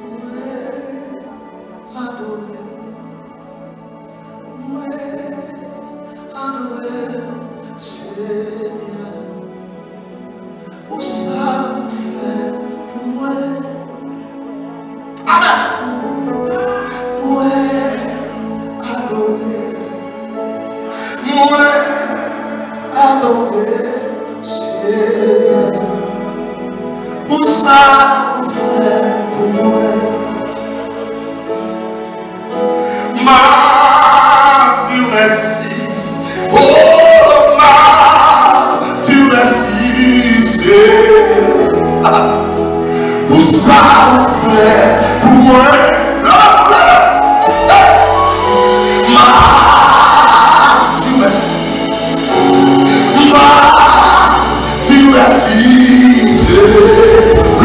Mwen adore w. Mwen adore w, Senyè, pou sa ou fè pou mwen. Amèn. Mwen adore w. Mwen adore w, Senyè, pou sa ou fè pou mwen. M ap di w mèsi. Oh, m ap di w mèsi, Senyè, pou sa ou fè pou mwen. Lè w ap, lè w ap, hey! M ap di w mèsi. M ap di w mèsi, Senyè.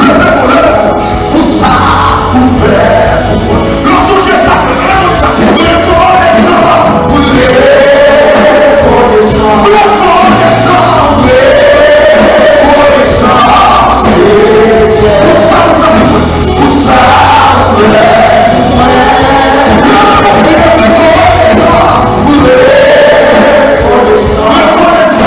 Leve men w, leve men w, pou sa ou fè pou mwen. Lè w sonje sa, leve men w, di sa. Rekonesan, rekonesan, rekonesan, rekonesan, Senyè, pou sa ou fè pou mwen, pou sa ou fè pou mwen. Leve men w, rekonesan, rekonesan.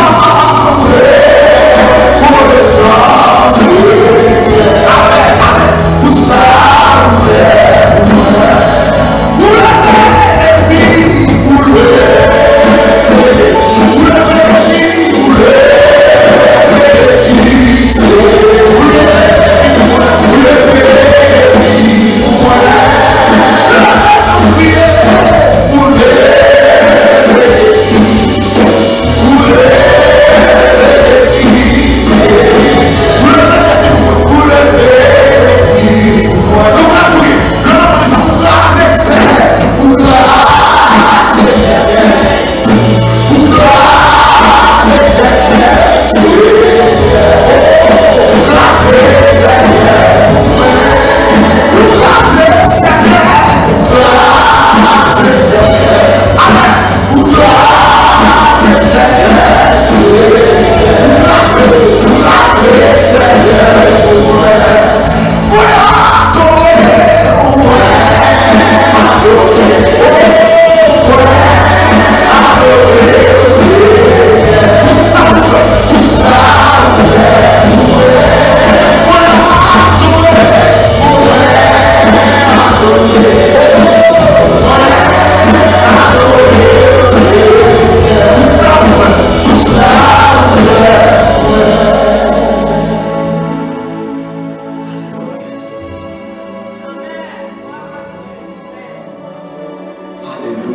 Alelouya.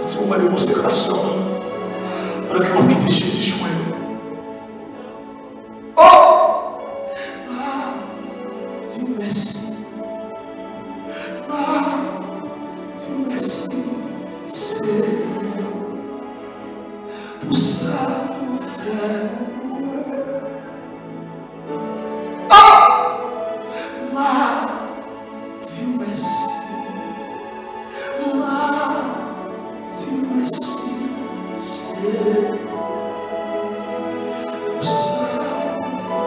Yon ti moman de konsekrasyon. Pandan ke w ap kite Jezi jwenn ou. Oh! M ap di w mèsi. M ap di w mèsi, Senyè, pou sa ou fè pou mwen. Oh! M ap di w mèsi. M ap di w mèsi, Senyè, pou sa ou fè.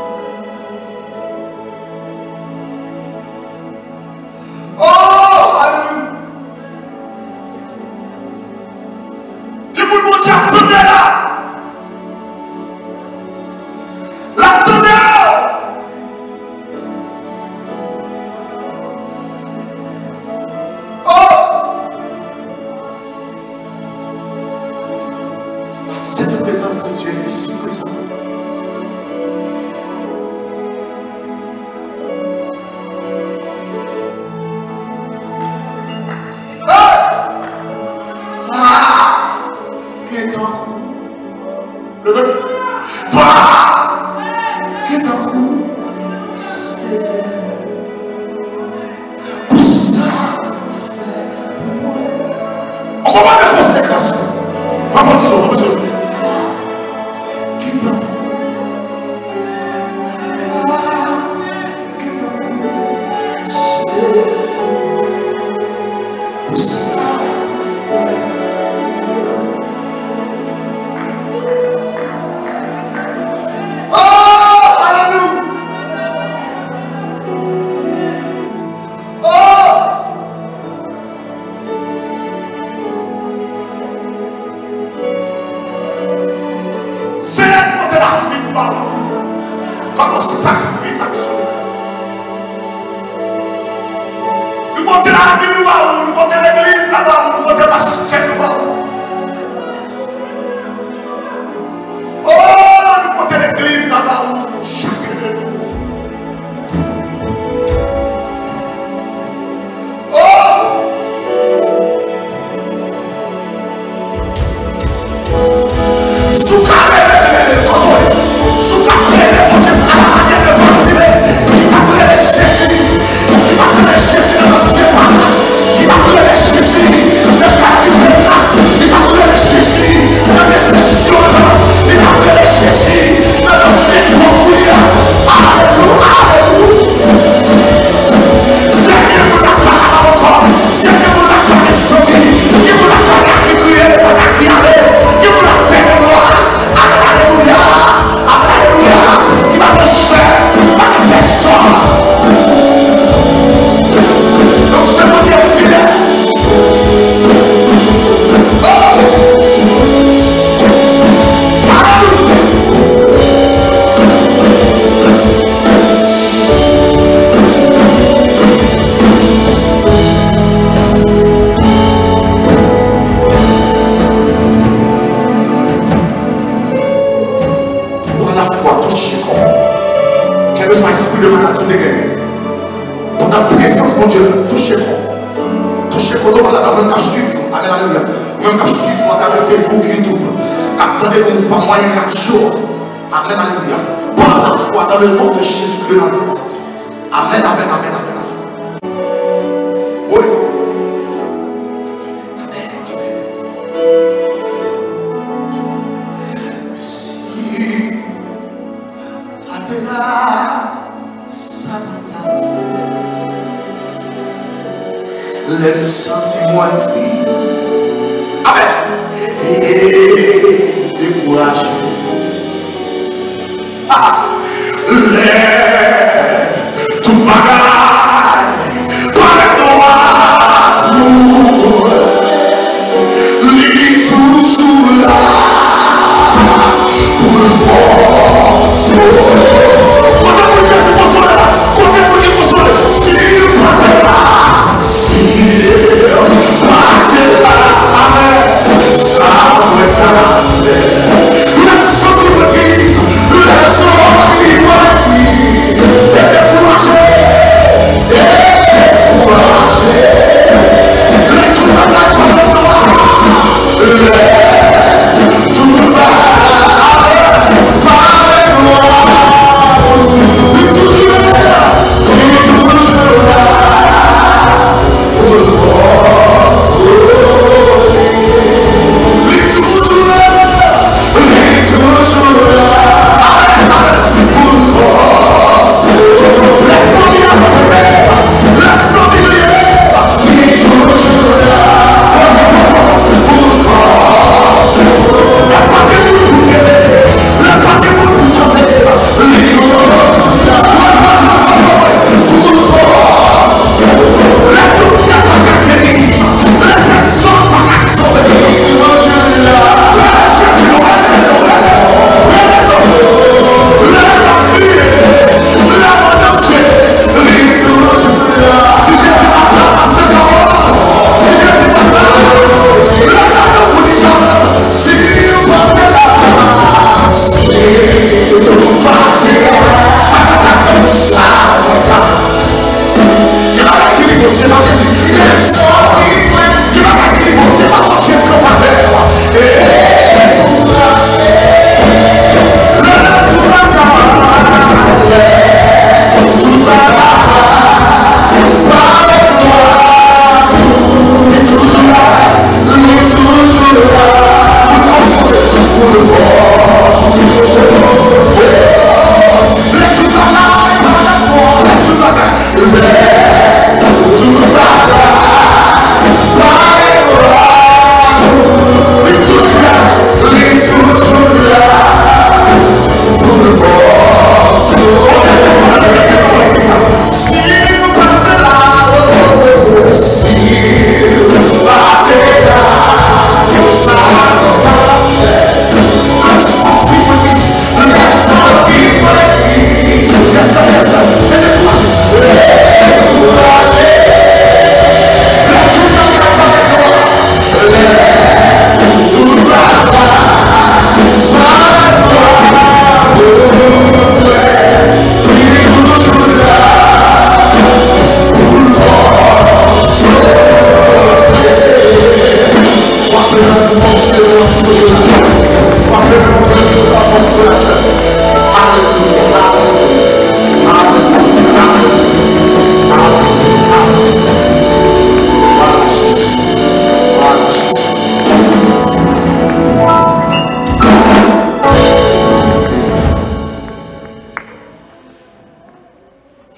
Pou sa ou fè pou mwen. Ou konprann konsekans yo? Pran pozisyon, pran pozisyon. Ki tankou, ki tankou, Senyè, pou sa ou fè. Oh, alelouya! Oh! Senyè, nou pote lavi nou ba ou kòm yon sakrifis aksyon de gras. Nou pote lavi nou ba ou, nou pote legliz la ba ou, nou pote pastè nou ba ou. Oh, nou pote legliz la ba ou, chak de nou. Oh! Si w ka rele, rele l kote w ye. Si w ka rele Bondye a la manyè de Batime, ki t ap rele Jezi, ki t ap rele Jezi nan dosye pa l, ki t ap rele Jezi nan kalamite l la, li t ap rele Jezi nan desepsyon l lan, li t ap rele Jezi nan dosye dwòg li a. Alelouya, alelouya. Se gen moun k ap pa kapab ankò. Se gen moun k ap pa gen zanmi. Gen moun k ap pa ka ki kriye, pa ka ki ale. Gen moun k ap pè de glwa. Amèn, alelouya. Amèn, alelouya. Ki pa gen sè, pa gen pèsòn. Donk, se Bondye fidèl. Oh! Alelouya. Pran lafwa, touche kò. Kèlkeswa espri de maladi ou te genyen, pandan prezans Bondye la, touche kò. Touche kò, nou malad, ou menm k ap swiv nou. Amèn, alelouya. Ou menm k ap swiv nou atravè Facebook, YouTube, k ap tande nou pa mwayen radyo. Amèn, alelouya. Pran lafwa dans le nom de Jésus-Christ de Nazareth. Amèn, amèn, amèn, amèn, amèn. Wi. Amèn. Si pa te la, sa mwen t ap fè? Lè m santi mwen tris. Amèn. E dekouraje. Lè tout bagay parèt nwa pou mwen, li toujou la pou l konsole. Kote moun Jezi konsole la? Kote moun ki konsole? Si l pa te la, si l pa te la, amèn. Sa mwen t ap fè? Lè m santi mwen tris, lè m santi mwen tris, e dekouraje, e dekouraje. Lè tout bagay parèt nwa, lè tout bagay parèt nwa.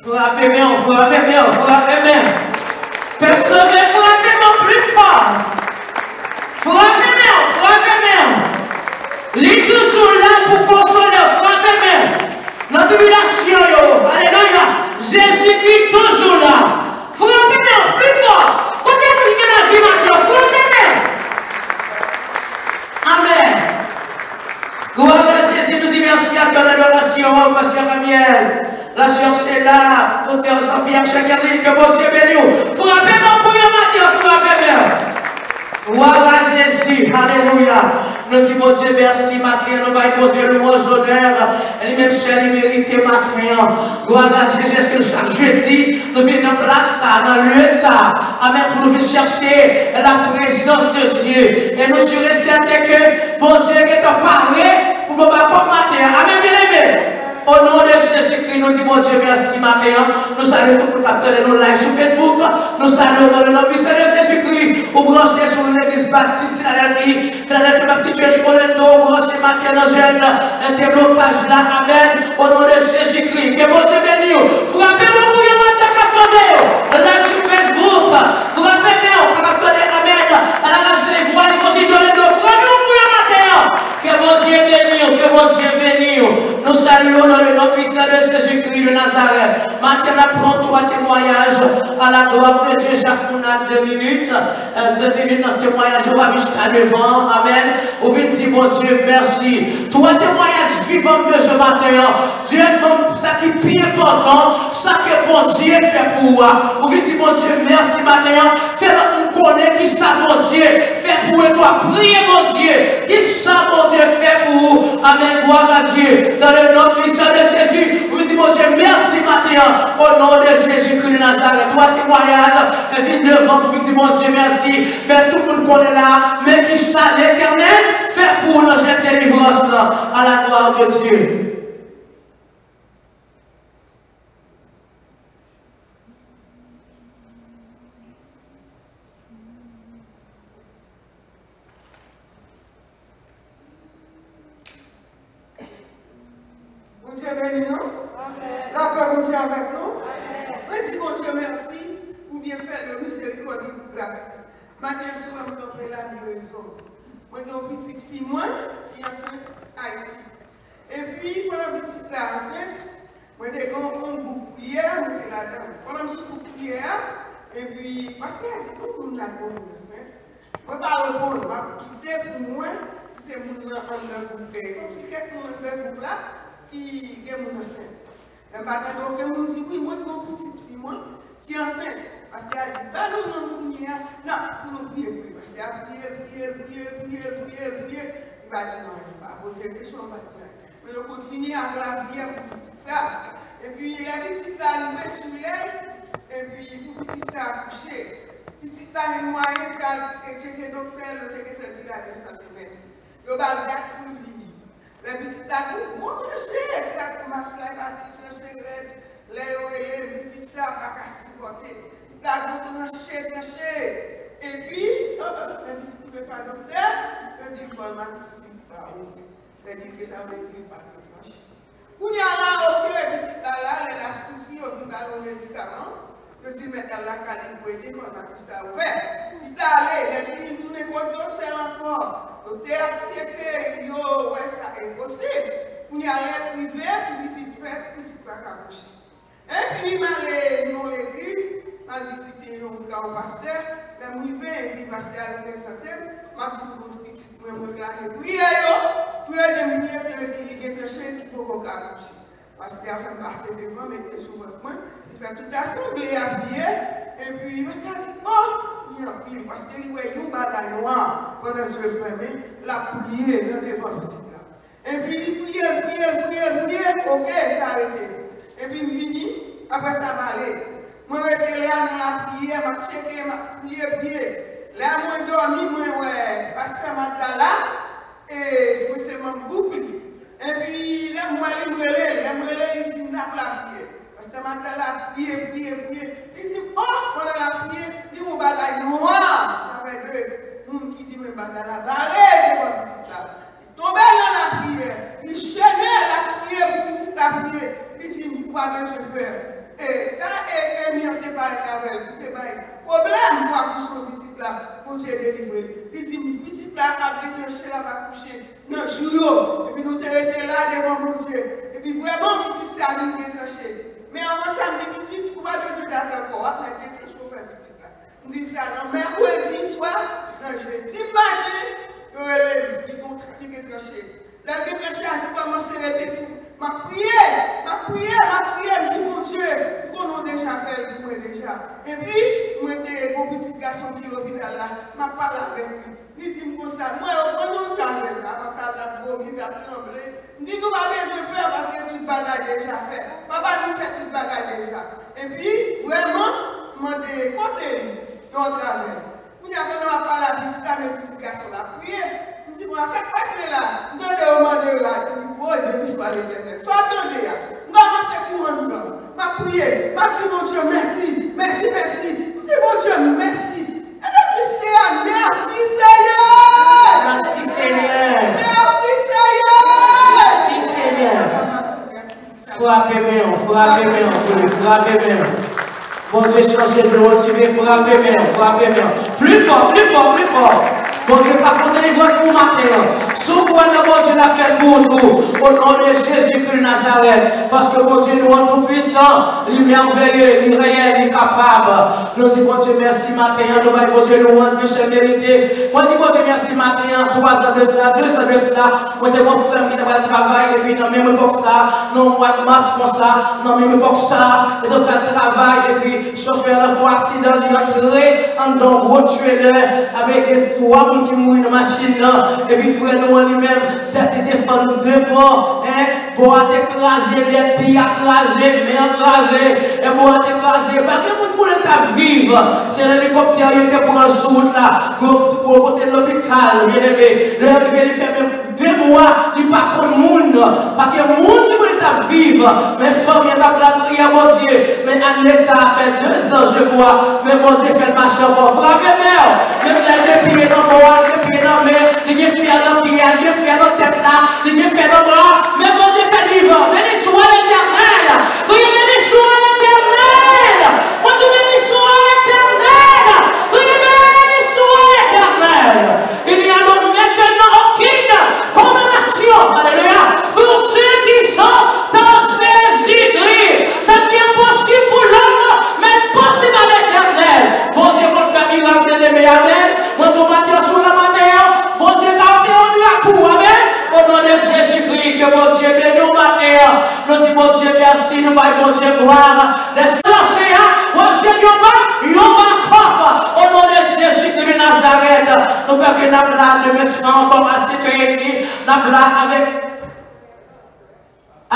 Frape men w, frape men w, frape men w. Pèp Senmen, frape men w pli fò. Frape men w, frape men w. Li toujou la pou konsole w, frape men w. Nan tribilasyon yo, alelouya, Jezikri toujou la. Frape men w pli fò. Kote moun ki gen lavi maten an, frape men w. Amèn. Glwa a Jezi, nou di mèsi ak adorasyon an, pastè Ramiel. La cherche la, doktè Jean-Pierre Jacqueline, ke Bondye beni w. Frape men w pou yo maten an, frape men w. Glwa a Jezi, alelouya. Nou di Bondye mèsi maten an, nou bay Bondye lwanj, lonè, li menm sèl li merite maten an. Glwa a Jezi, èske chak jedi, nou vin nan plas sa, nan lye sa, amèn, pou nou vin chèche la prezans de Dye. E nou si e sèten ke Bondye gentan pare pou nou ba kòm maten an. Amèn, byeneme. O non de Jezikri, nou di Bondye mèsi maten an. Nou salye tout moun k ap tande nou live sou Facebook. Nou salye w nan le non pwisan de Jezikri. Ou branche sou Legliz Batis Filadèlfi, Filadèlfi Baptist Church Orlando, ou branche maten nan jèn, nan deblokaj la. Amèn. O non de Jezikri, ke Bondye beni w. Frape men w pou yo maten k ap tande yo live sou Facebook. Frape men w k ap tande, amèn, à la radio de Voix Évangile d'Orlando. Frape men w pou yo maten an. Ke Bondye beni w, ke Bondye beni w. Nou salye w nan le non pwisan de Jezikri de Nazarèt. Maten n ap pran twa temwayaj à la gloire de Dieu. Chak moun a de minit. Euh, de minit nan temwayaj ou va vin chita devan. Amèn. Ou vin di Bondye mèsi. Twa temwayaj vivan m bezwen maten an. Dye, sa ki pi enpòtan, sa ke Bondye fè pou ou a. Ou vin di Bondye mèsi maten an. Fè lòt moun konnen ki sa Bondye fè pou ou. E twa, priye Bondye. Ki sa Bondye fè pou ou. Amèn. Gloire à Dieu. Dans le nom puissant de Jésus. Ou vin di Bondye mèsi maten an. O non de Jezikri de Nazarèt. Twa temwayaj. E vin devan pou vin di Bondye mèsi. Fè tout moun konnen la, men ki sa Letènèl fè pou ou nan jèn delivrans lan, à la gloire de Dieu. Bondye beni nou. Lapè Bondye avèk nou. Mwen di Bondye mèsi pou byenfè l yo, mizerikòd li, pou gras li. Maten an, si w wè m kanpe la, gen rezon. Mwen gen yon pitit fi mwen ki ansent Ayiti. Epi, pandan pitit la ansent, mwen te gen yon gwoup priyè, mwen te ladan l. Pandan m sou gwoup priyè a, epi pastè a di, yon moun la gen yon moun ansent. Mwen pa reponn, m ap kite pou mwen si se moun nan anndan gwoup, e kòmsi kèk moun anndan gwoup la ki gen moun ansent. Lè m pa tande okenn moun di, wi, mwen gen yon pitit fi mwen ki ansent. Pastè a di, ba nou non l kounye a, n ap pou nou priye pou li. Pastè a priye l, priye l, priye l, priye l, priye l, priye l. Li pa di non, li pa poze l kesyon, li pa di anyen. Men nou kontinye ak lapriyè pou pitit sa. Epi lè pitit la rive sou lè l, epi pou pitit sa akouche. Pitit la gen mwayen pou l al tcheke doktè l, yo te gentan di l al yon santimèt. Yo ba l dat pou l vini. Lè pitit la gen yon gwo tranche, kat mas la, e pa ti tranche rèd. Lè yo rele, pitit sa pa ka sipòte. Li pa gen tranche, tranche. Epi, lè pitit rive ka doktè, yo di l kò l matis li pa wout. Sèdike sa vle di li pa gen tranche. Kounye a la, oke, pitit la la, lè l ap soufri, yo vin ba l yon medikaman. Yo di l mèt al lakay li pou ede kò l matis la ouvè. Li t ale, lè l fin vin tounen kot doktè l ankò. Doktè a tcheke, yo wè sa enposib. Kounye a lè l rive pou pitit fèt, pitit pa ka kouche. Epi m ale yon legliz, m al vizite yon kawo pastè. Lè m rive, epi pastè a prezante m, m ap di tout pitit mwen, mwen reklame priyè yo, pou yo ede m priye ke ki gen tranche ki poko ka akouche. Pastè a fè m pase devan, met men sou vant mwen, li fè tout asanble a priye, epi pastè a di, o, li anpil, paske li wè yon bagay nwa pandan zye l fèmen, l ap priye nan devan pitit la. Epi li priye, l priye, l priye, l priye, oke, sa rete. Epi m vini, apre sa m ale. Mwen rete la nan lapriyè, m ap tcheke, m ap priye, priye. Lè mwen dòmi, mwen wè pastè Magdala, e mwen se manm gwoup li. Epi lè m wè li, m rele l. Lè m rele l, li di m n ap lapriyè. Pastè Magdala ap priye, priye, priye. Li di m, o, pandan l ap priye, li wè yon bagay nwa atravè de moun ki di mwen bagay la bare devan pitit la. Li tonbe nan lapriyè, li jene, l ap priye pou pitit la priye. Li di m, ou pa bezwen pè. E pwoblèm pou akouchman pitit la, Bondye delivre l. Li di m, pitit la ap gen tranche, l ap akouche nan jou yo. Epi nou te rete la devan Bondye. Epi vrèman, pitit sa vin gen tranche. Men anvan sa, m di, pitit, ou pa bezwen dat ankò, w ap mèt gen tranche pou fè pitit la. M di sa nan mèkredi swa, nan jedi maten, yo rele m, li gen, li gen tranche. Lè l gen tranche a, li kòmanse rete sou. M ap priye, m ap priye, m ap priye, m di, Bondye, m konnen w deja fè l pou mwen deja. Epi, mwen te gen yon pitit gason ki lopital la, m ap pale avèk li. Li di m konsa, m wè yo pran l nan travèl la, avan sa l t ap vomi, l t ap tranble. M di, nou pa bezwen pè paske tout bagay deja fè. Papa nou fè tout bagay deja. Epi, vrèman, m mande kote li, nan travèl. Kounye a, pandan m ap pale a pitit la, men pitit gason la ap priye. M di, bon, sa k pase la? M tande yo mande rad. M di, woy, beni swa Letènèl. Sa w tande a? M kòmanse kouri anndan. M ap priye. M ap di Bondye mèsi, mèsi, mèsi. M di Bondye mèsi. E depi se a, mèsi Seyè! Mèsi Seyè! Mèsi Seyè! Mèsi Seyè! Papa, m ap di mèsi pou sa. Frape men w, frape men w, Bondye, frape men w. Bondye chanje dlo, Bondye frape men w, frape men w. Pli fò, pli fò, pli fò. Bondye ka fè yon delivrans pou maten an. Si w kwè nan Bondye, l ap fè l pou ou tou. O non de Jezi Kris Nazarèt. Paske Bondye nou an tou pwisan, li mèveye, li reyèl, li kapab. Nou di Bondye mèsi maten an, nou bay Bondye louwanj, Michel merite. Mwen di Bondye mèsi maten an, twa zan de sila, de zan de sila, mwen te gon frè m ki t ap al travay, epi nan menm epòk sa, nan mwa mas konsa, nan menm epòk sa, li te pral travay, epi chofè lan fè yon aksidan, li antre anndan yon gwo trelè, avèk gen twa moun ki mouri nan machin nan, epi frè nou an li menm, tèt li te fann de bò, en, bò a te kraze, lè pye a kraze, men an kraze, e bò a te kraze, pa gen moun konnen l t ap viv, se elikoptè yo te pran l sou wout la, pou yo, pou yo pote l lopital, byeneme, lè yo rive li fè menm de mwa, li pa konn moun, pa gen moun ki konnen l t ap viv, men fanmi an t ap lapriyè Bondye, men ane sa a fè de zan, je crois, men Bondye fè l mache ankò, frape men w, menm lè l gen pye nan bò a, l gen pye nan men, li gen fè nan pye a, li gen fè nan tèt la, li gen fè nan bra, men Bondye fè l vivan, beni swa Letènèl, kriye beni swa Letènèl, Bondye beni swa Letènèl, kriye beni swa Letènèl. Il n'y a donc maintenant aucune condamnation, alléluia, pour ceux qui sont en Jésus-Christ. Ce qui est impossible pour l'homme, mais possible à l'Éternel. Bondye konn fè mirak, byeneme, amèn. Mwen tou maten sou la maten an, Bondye ka fè yon mirak pou ou, amèn. O non de Jezi Kris, ke Bondye beni w maten an. Nou di Bondye mèsi, nou bay Bondye glwa. Lè se lanse a, w ap jwenn yon ba, yon bakòp. O non de Jezi Kris de Nazarèt, nou kwè ke n ap la demen swa ankò a sèt è edmi, n ap la avèk,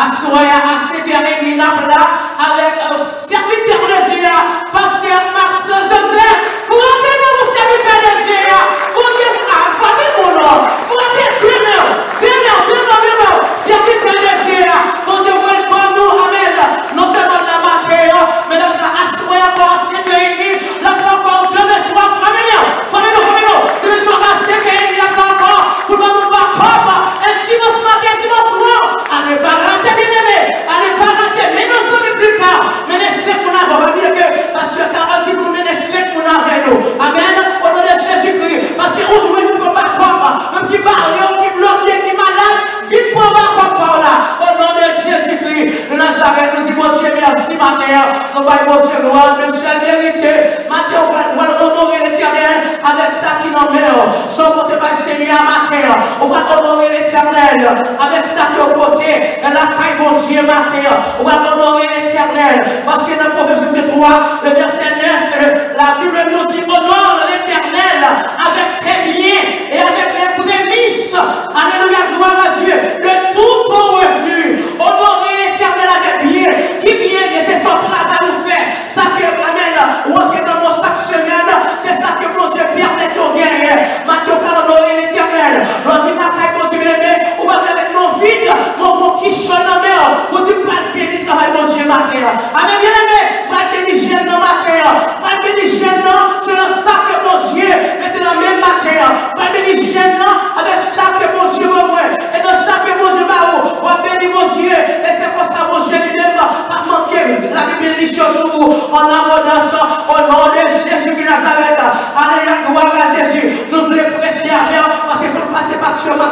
aswè a, a sèt è edmi, n ap la avèk, euh, sèvitè Bondye a, pastè Max Joseph. Frape men pou sèvitè Bondye a. Bondye a frape pou nou. Frape demen, demen, demen, demen. Sèvitè Bondye a, Bondye voye l ban nou. Amèn. Non sèlman la maten an, men n ap la aswè ankò a sèt è edmi, n ap la ankò demen swa. Frape men, frape men, frape men. Demen swa a sèt è edmi, n ap la ankò pou ban nou bakòp. E dimanch maten, dimanch swa, a ne pa rate, byeneme. A ne pa rate. Men nou zanmi pli ta. Mennen senk moun avè w. Pa bliye ke pastè Carole di pou nou mennen senk moun avè nou. Amèn. O non de Jezi Kris. Paske ou dwe vin pran bakòp. Menm ki bare w, ki bloke, ki malad, vin pran bakòp pa w la. O non de Jezi Kris de Nazarèt, nou di Bondye mèsi maten an. Nou bay Bondye glwa, Michel merite. Maten an, ou pral, ou pral onore Letènèl avèk sa ki nan men w. Sa w pote bay Senyè a maten an. Ou pral onore Letènèl avèk sa ke w pote nan lakay Bondye maten an. Ou pral onore Letènèl. Paske nan Pwovèb chapitre trois, le verset neuf, le, la Bible nous dit, honore l'Éternel avec tes biens et avec les prémices. Alléluia, gloire à Dieu. De tout ton revenu, honore Letènèl avèk byen. Ki byen gen, se sa w travay ou fè. Sa ke, amèn, ou antre nan men w chak semèn, se sa ke Bondye pèmèt ou genyen. Maten w pral onore Letènèl. Lè w vin lakay Bondye, byeneme, ou pa vin avèk men w vid, men w gon kichòy nan men w. Bondye pral beni travay Bondye maten an. Amèn, byeneme, pral beni jèn nan maten an. Pral beni jèn nan selon sa ke Bondye mete nan men maten an. Pral beni jèn nan avèk sa ke Bondye ban mwen. E nan sa ke Bondye ba ou, w ap beni Bondye. E se konsa Bondye li menm p ap manke lage benediksyon sou ou an abondans. O non de Jezi Kris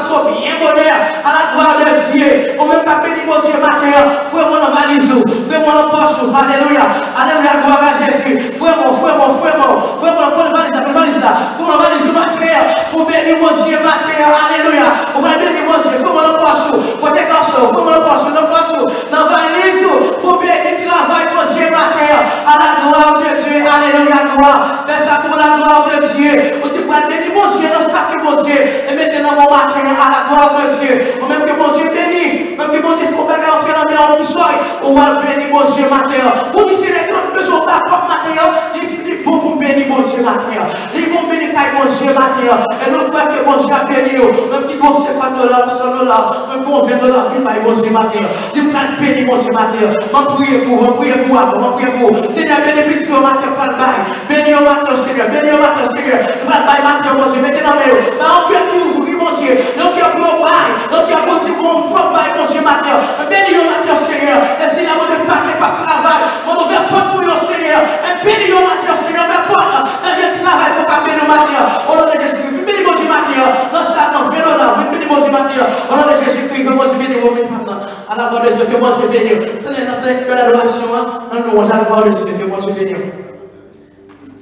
So byen bonè, à la gloire de Dieu. Ou menm k ap beni Bondye maten an, foure mwen nan valiz ou, foure mwen nan pòch ou. Alelouya, alelouya, gloire à Jésus. Foure mwen, foure mwen, foure mwen, foure mwen nan valiz la, nan valiz la. Foure mwen nan valiz ou maten an, pou beni Bondye maten an. Alelouya. Ou pral beni Bondye, foure mwen nan pòch ou, kote kòch ou, foure mwen nan pòch ou, nan pòch ou, nan valiz ou, pou beni travay Bondye maten an. À la gloire de Dieu. Alelouya, glwa. Fè sa pou la gloire de Dieu. Ou di pral beni Bondye nan sa ke Bondye e mete nan men w maten an, à la gloire de Dieu. Ou menm ke Bondye beni, menm ke Bondye fè yon bagay antre nan men w ki sòy, ou al beni Bondye maten an. Pou di Senyè ke m bezwen yon bakòp maten an, li, li bon pou m beni Bondye maten an. Li bon beni kay Bondye maten an. E nou kwè ke Bondye ap beni w. Menm ki gon senkant dola, yon san dola, menm ki gon ven dola, vin bay Bondye maten an. Di pral beni Bondye maten an. M ap priye pou ou, m ap priye pou ou avan, m ap priye pou ou. Senyè, beni pitit yo maten pral bay. Beni yo maten, Senyè. Beni yo maten, Senyè. Nou pral bay maten, Bondye. Mete nan men yo. Ba yon kè ki ouvri, Bondye. Yon kè pou yo bay. Yon kè pou di, bon, fò m bay, Bondye, maten. Beni yo maten, Senyè. E si la, Bondye, pa gen, p ap travay. Mande ouvè pòt pou yo, Senyè. E beni yo maten, Senyè. Ouvè pòt la. Fè vye travay pou ka beni yo maten. O non de Jezikri. Vin beni, Bondye, maten. Nan sa, nan ven dola. Vin beni, Bondye, maten. O non de Jezikri. Ke Bondye beni yo, beni maten. À la gloire de Dieu, ke Bondye beni w. Tande, nan plè kè adorasyon an, nan lwanj, à la gloire de Dieu, ke Bondye beni w.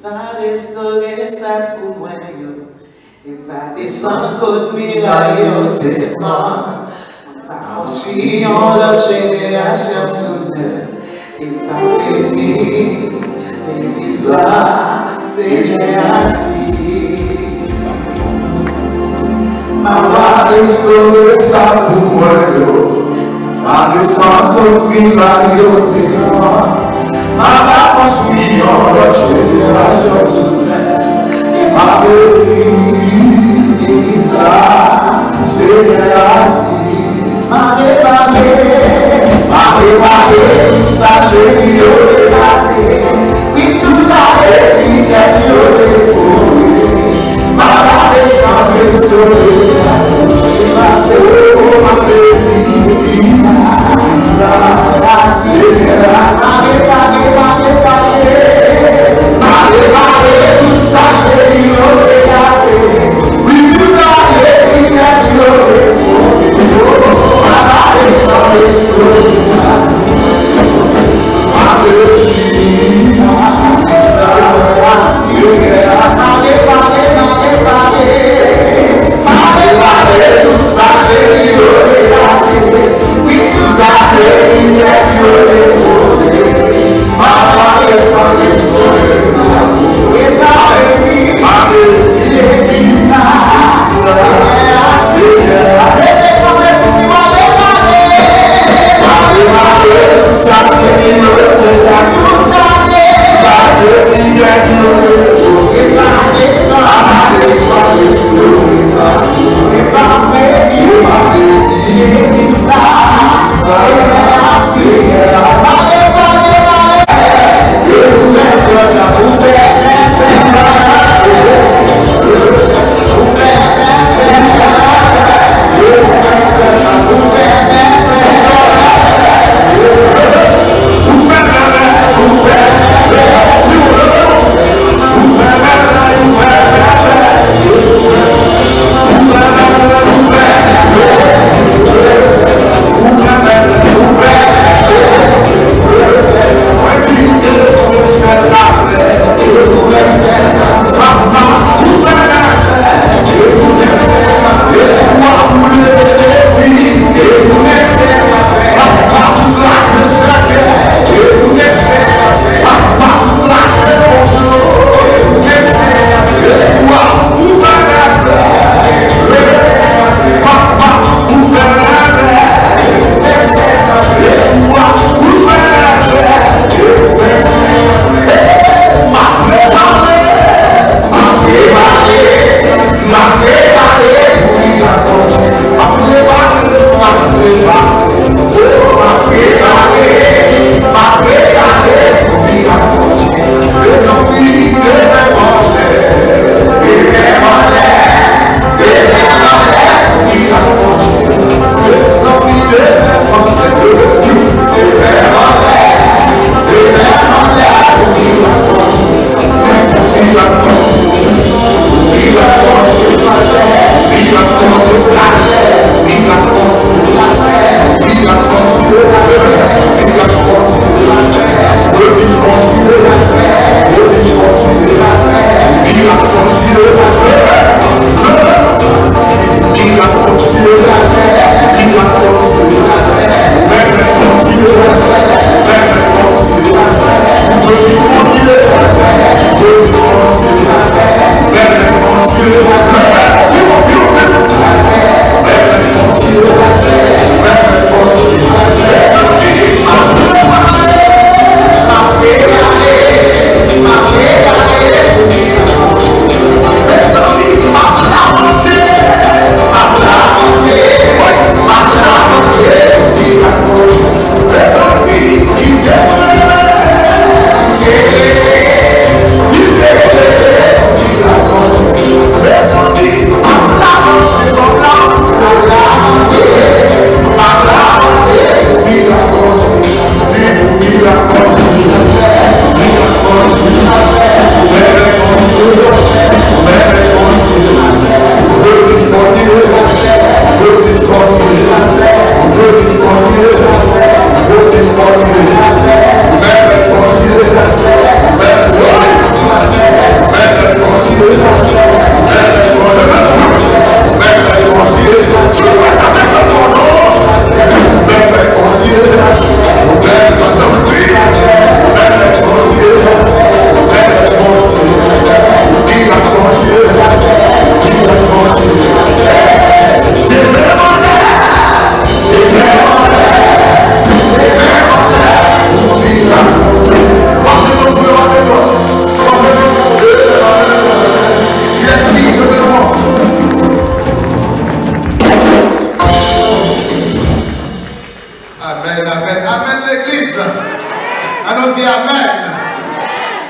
Va restore sa pou mwen yo. E va desann kot miray yo te fè. Va konstwi yon lòt jenerasyon tou nèf. E va beni legliz la, Senyè a di. M a va restore sa pou mwen yo. M a desann kot miray yo te fè. M a va konstwi yon lòt jenerasyon tou nèf. E m a beni legliz la, Senyè a di. M a repare, m a repare tout sa cheri yo te gate. Wi, tout ale ki tèt yo te fore. M a desann restore sa. M a beni legliz la. Senyè a di. M a repare, m a repare, m a repare. M a repare tout sa cheri yo te gate. Wi, tout ale ki tèt yo te fore. M a desann restore sa. M a beni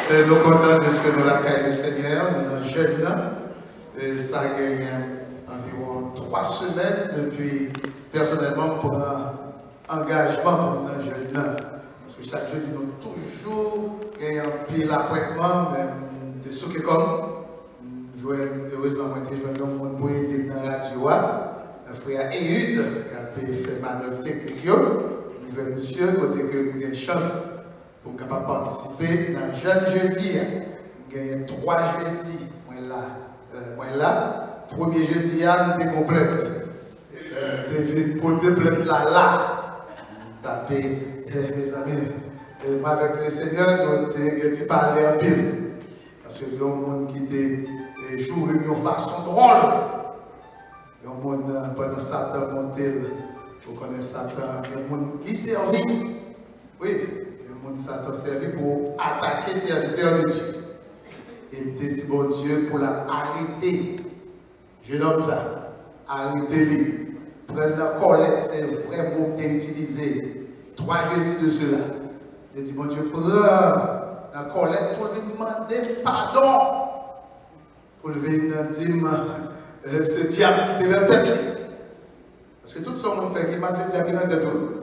E nou kontan dèske nou lakay Lesenyè, nou nan jèn nan. E sa genyen anviwon twa semèn depi pèsonèlman m pran angajman pou m nan jèn nan. Paske chak jedi nou toujou genyen anpil apwentman, men m te souke kò m. M jwenn, erezman mwen te jwenn yon moun pou ede m nan radyo a, frè Ehud, k ap fè manèv teknik yo. M jwenn misye kote ke m gen chans pou m kapab patisipe nan jèn jedi a. M genyen twa jedi mwen la. Euh, mwen la. Premye jedi a, m te gon plent. Euh, m te vin pote plent la la. M tape, euh, mezanmi. Euh, mwen avèk Lesenyè, nou te gen ti pale anpil. Paske gen yon moun ki te, euh, joure m yon fason dwòl. Yon moun, euh, pandan Satan monte l, ou konnen Satan, gen moun li sèvi. Wi, gen moun Satan sèvi pou atake sèvitè de Dye. E m te di Bondye pou l arete jenòm sa, arete li, pran l nan kòlèt, se vrè mo m te itilize twa jedi de sela. M te di Bondye, pran nan kòlèt pou l vin mande m padon. Pou l vin di m, euh, se dyab ki te nan tèt li. Paske tout sa yon moun fè ki mal, se dyab ki nan tèt ou.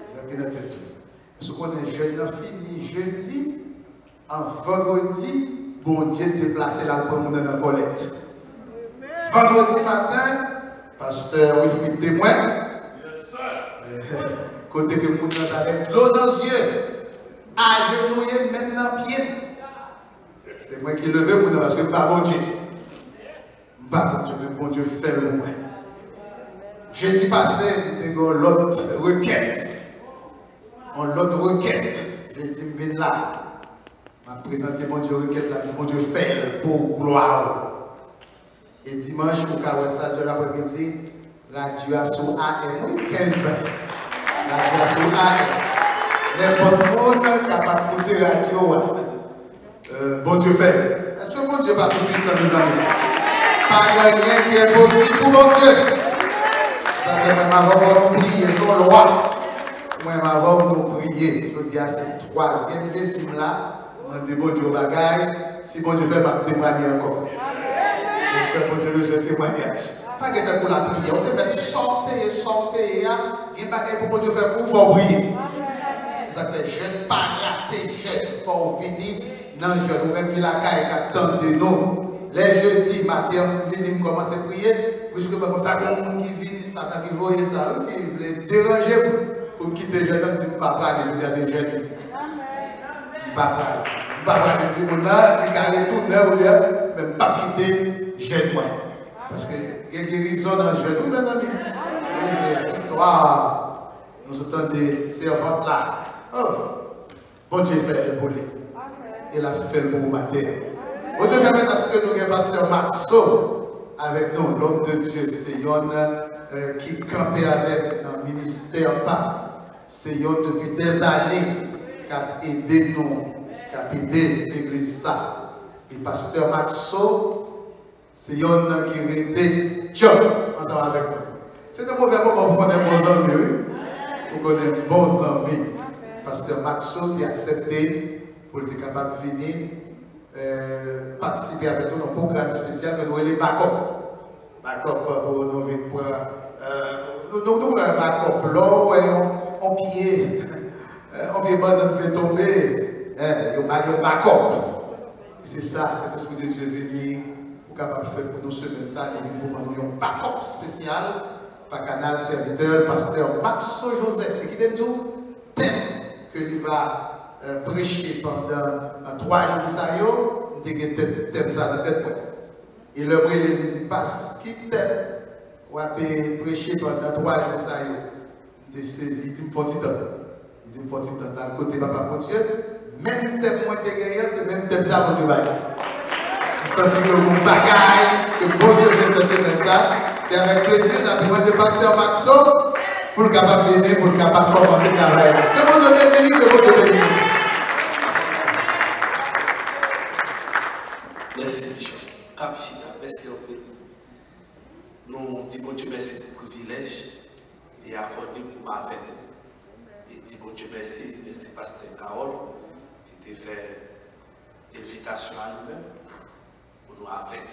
Dyab ki nan tèt ou. Èske w konnen jèn nan fini jedi, an vandredi, Bondye deplase l al pran moun nan nan kòlèt. Vandredi maten, pastè Wilfrid temwen, kote ke moun nan sa gen dlo nan zye, ajenouye menm nan pye m. Se mwen ki leve moun nan paske m pa Bondye. M pa Bondye, men Bondye fè l pou mwen. Jedi pase, m te gen yon lòt rekèt. Yon lòt rekèt. Jedi m vin la. M ap prezante Bondye rekèt la, di Bondye fè l pou glwa w. E dimanch, ou ka wè sa, zè lapremidi, radyo a sou A M, wi, kenz ven. Radyo a sou A M. Nenpòt moun kapab koute radyo a. Euh, Bondye fè. Èske Bondye pa tou pwisan, mezanmi? Pa gen anyen ki enposib pou Bondye. Sa fè mwen avè w fò nou priye, se yon lwa. Mwen avè w nou priye. Jodi a se twazyèm jedi m la. Mande Bondye yon bagay, si Bondye fè, m ap temwanye ankò. E m kwè Bondye bezwen temwanyaj. Pa gen tankou lapriyè. Ou te mèt sa w te ye, sa w te ye a, gen bagay pou Bondye fè pou ou, fò w priye. Se sa k fè jèn pa rate jèn, fò w vini nan jèn. Ou menm ki lakay k ap tande nou, lè jedi maten an m vini, m kòmanse priye, briskeman konsa gen yon moun ki vini, Satan ki voye sa, wi, ki vle deranje m pou m kite jèn nan, m di m pa prale, jodi a se jèn. M pa pral. M pa pral di moun nan, li ka retounen oubyen, men m p ap kite jèn mwen. Paske gen gerizon nan jèn, wi, mezanmi. Wi, gen viktwa. Nou sot tande sèvant la. Oh, Bondye fè l pou li. E l ap fè l pou ou maten. Bondye pèmèt aske nou gen pastè Maxo avèk nou, lòm de Dye, se yonn, euh, ki kanpe avèk nan ministè pa. Se yonn depi dèzane k ap ede nou, k ap ede legliz sa. E pastè Maxo, se yonn nan ki rete djanm ansanm avèk nou. Se te move moman pou konnen bon zanmi, wi. Pou konnen bon zanmi. Pastè Maxo te aksepte pou l te kapab vini, euh, patisipe avèk nou nan pwogram espesyal ke nou rele Bakòp. Bakòp pou nou vin pran, euh, nou, nou, nou pran bakòp. Lè w wè yon, yon pye, euh, yon pye bannann vle tonbe, eh, yo ba l yon bakòp. E se sa, Sentespri de Dye vini pou kapab fè pou nou semèn sa, li vini pou ban nou yon bakòp espesyal pa kanal sèvitè l, pastè Maxo Joseph. E kite m di w, tèm ke li va, euh, preche pandan, euh, twa jou sa yo, m te gen tèt, tèm sa nan tèt mwen. E lè m rele l, m di, "Pas, ki tèm w ap preche pandan twa jou sa yo?" M te sezi, li di m, "Fè yon ti tann." Li di m, "Fè yon ti tann." L al kote Papa Bondye, menm tèm mwen te genyen an, se menm tèm sa Bondye bay la. M santi ke yon bagay ke Bondye vle fè semèn sa. Se avèk plezi n ap mande pastè Maxo pou l kapab vini, pou l kapab kòmanse travay la. Ke Bondye beni li, ke Bondye beni li. Mèsi, Bishop. K ap chita. Mèsi anpil. Nou di Bondye mèsi pou privilèj li akòde pou m avè nou. E di Bondye mèsi, mèsi pastè Carole ki te fè envitasyon a nou menm pou nou avèk.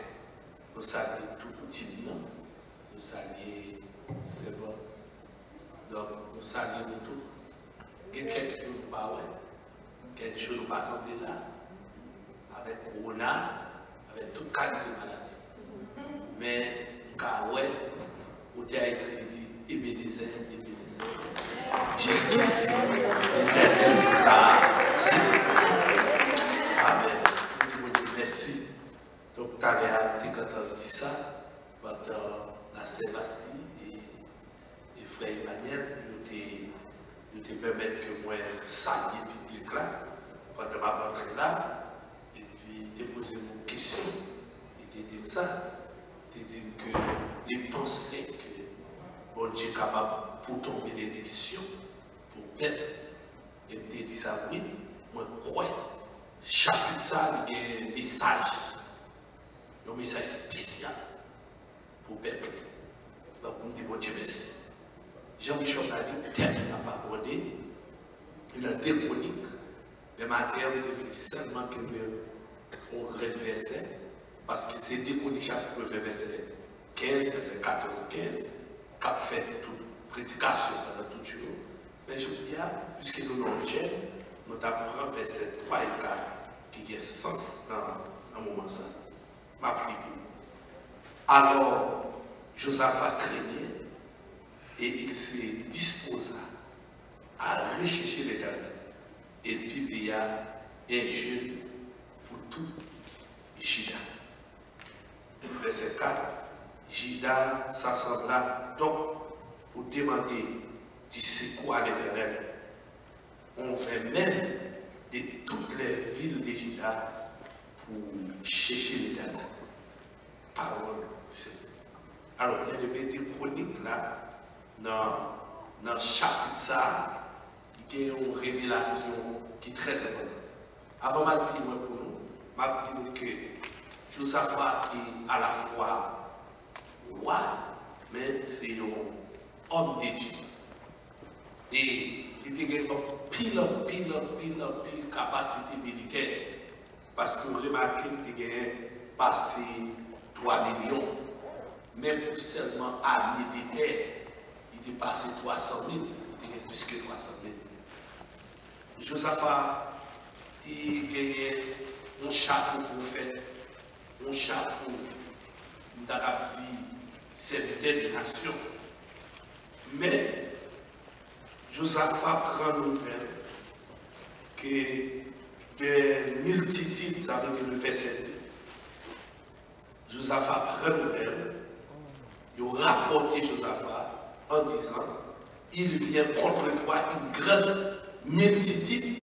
Nou salye tout tim nan. Nou salye sèvant. Donk, nou salye nou tout. Gen kèk jou nou pa wè, kèk jou nou pa kanpe la, avèk kowona, avèk tout kalite maladi. Men, m ka wè, otè a ekri, li di, Ebenezè, Ebenezè, jiskisi Letènèl pou sa a. Amèn. M di Bondye mèsi. Donk, talè a, m te gentan di sa, pandan la Sèvasti, e e frè Emmanuel, yo te, yo te pèmèt ke mwen salye piblik la pandan m ap antre la, epi li te poze m yon kesyon, li te di m sa, te di m ke li panse ke Bondye kapab pote yon benediksyon pou pèp, e m te di sa, wi, mwen kwè chapit sa li gen mesaj, yon mesaj espesyal pou pèp li. Donk, m di Bondye mèsi. Jan Bishop la di, tèm n ap abòde, li nan de Kwonik, men maten an, m te vle sèlman kenbe yon grenn vèsè, paske se de Kwonik chapit ven vèsè kenz, vèsè katòz, kenz, k ap fè tout predikasyon pandan tout jou yo. Men jodi a, piske nou nan yon jèn, nou t ap pran vèsè twa e kat ki gen sans nan, nan moman sa. M ap li pou nou. Alors, Josaphat craignait et il se disposa à rechercher l'Éternel, et il publia un jeûne pour tout Juda. Vèsè kat, Juda s'assembla donc pour demander du secours à l'Éternel. On vint même de toutes les villes de Juda pour chercher l'Éternel. Pawòl Senyè. Alò, byeneme, de Kwonik la, nan, nan chapit sa a, li gen yon revelasyon ki trè enpòtan. Avan m al pi lwen pou nou, m ap di nou ke Josaphat te alafwa wa, men se yon òm de Dye. E li te gen anpil, anpil, anpil, anpil kapasite militè. Paske w remake, li te genyen pase twa milyon. Men pou sèlman ame de tè, li te pase twa san mil. Li te gen plis ke twa san mil. Josaphat te genyen yon chapo pwofèt, yon chapo, m ta kab di, sèvitè de nasyon. Men, Josaphat pran nouvèl ke de miltitid, sa vle di le vèsè de, Josaphat pran nouvèl, yo rapòte Josaphat en disant, il vient contre toi une grande multitude.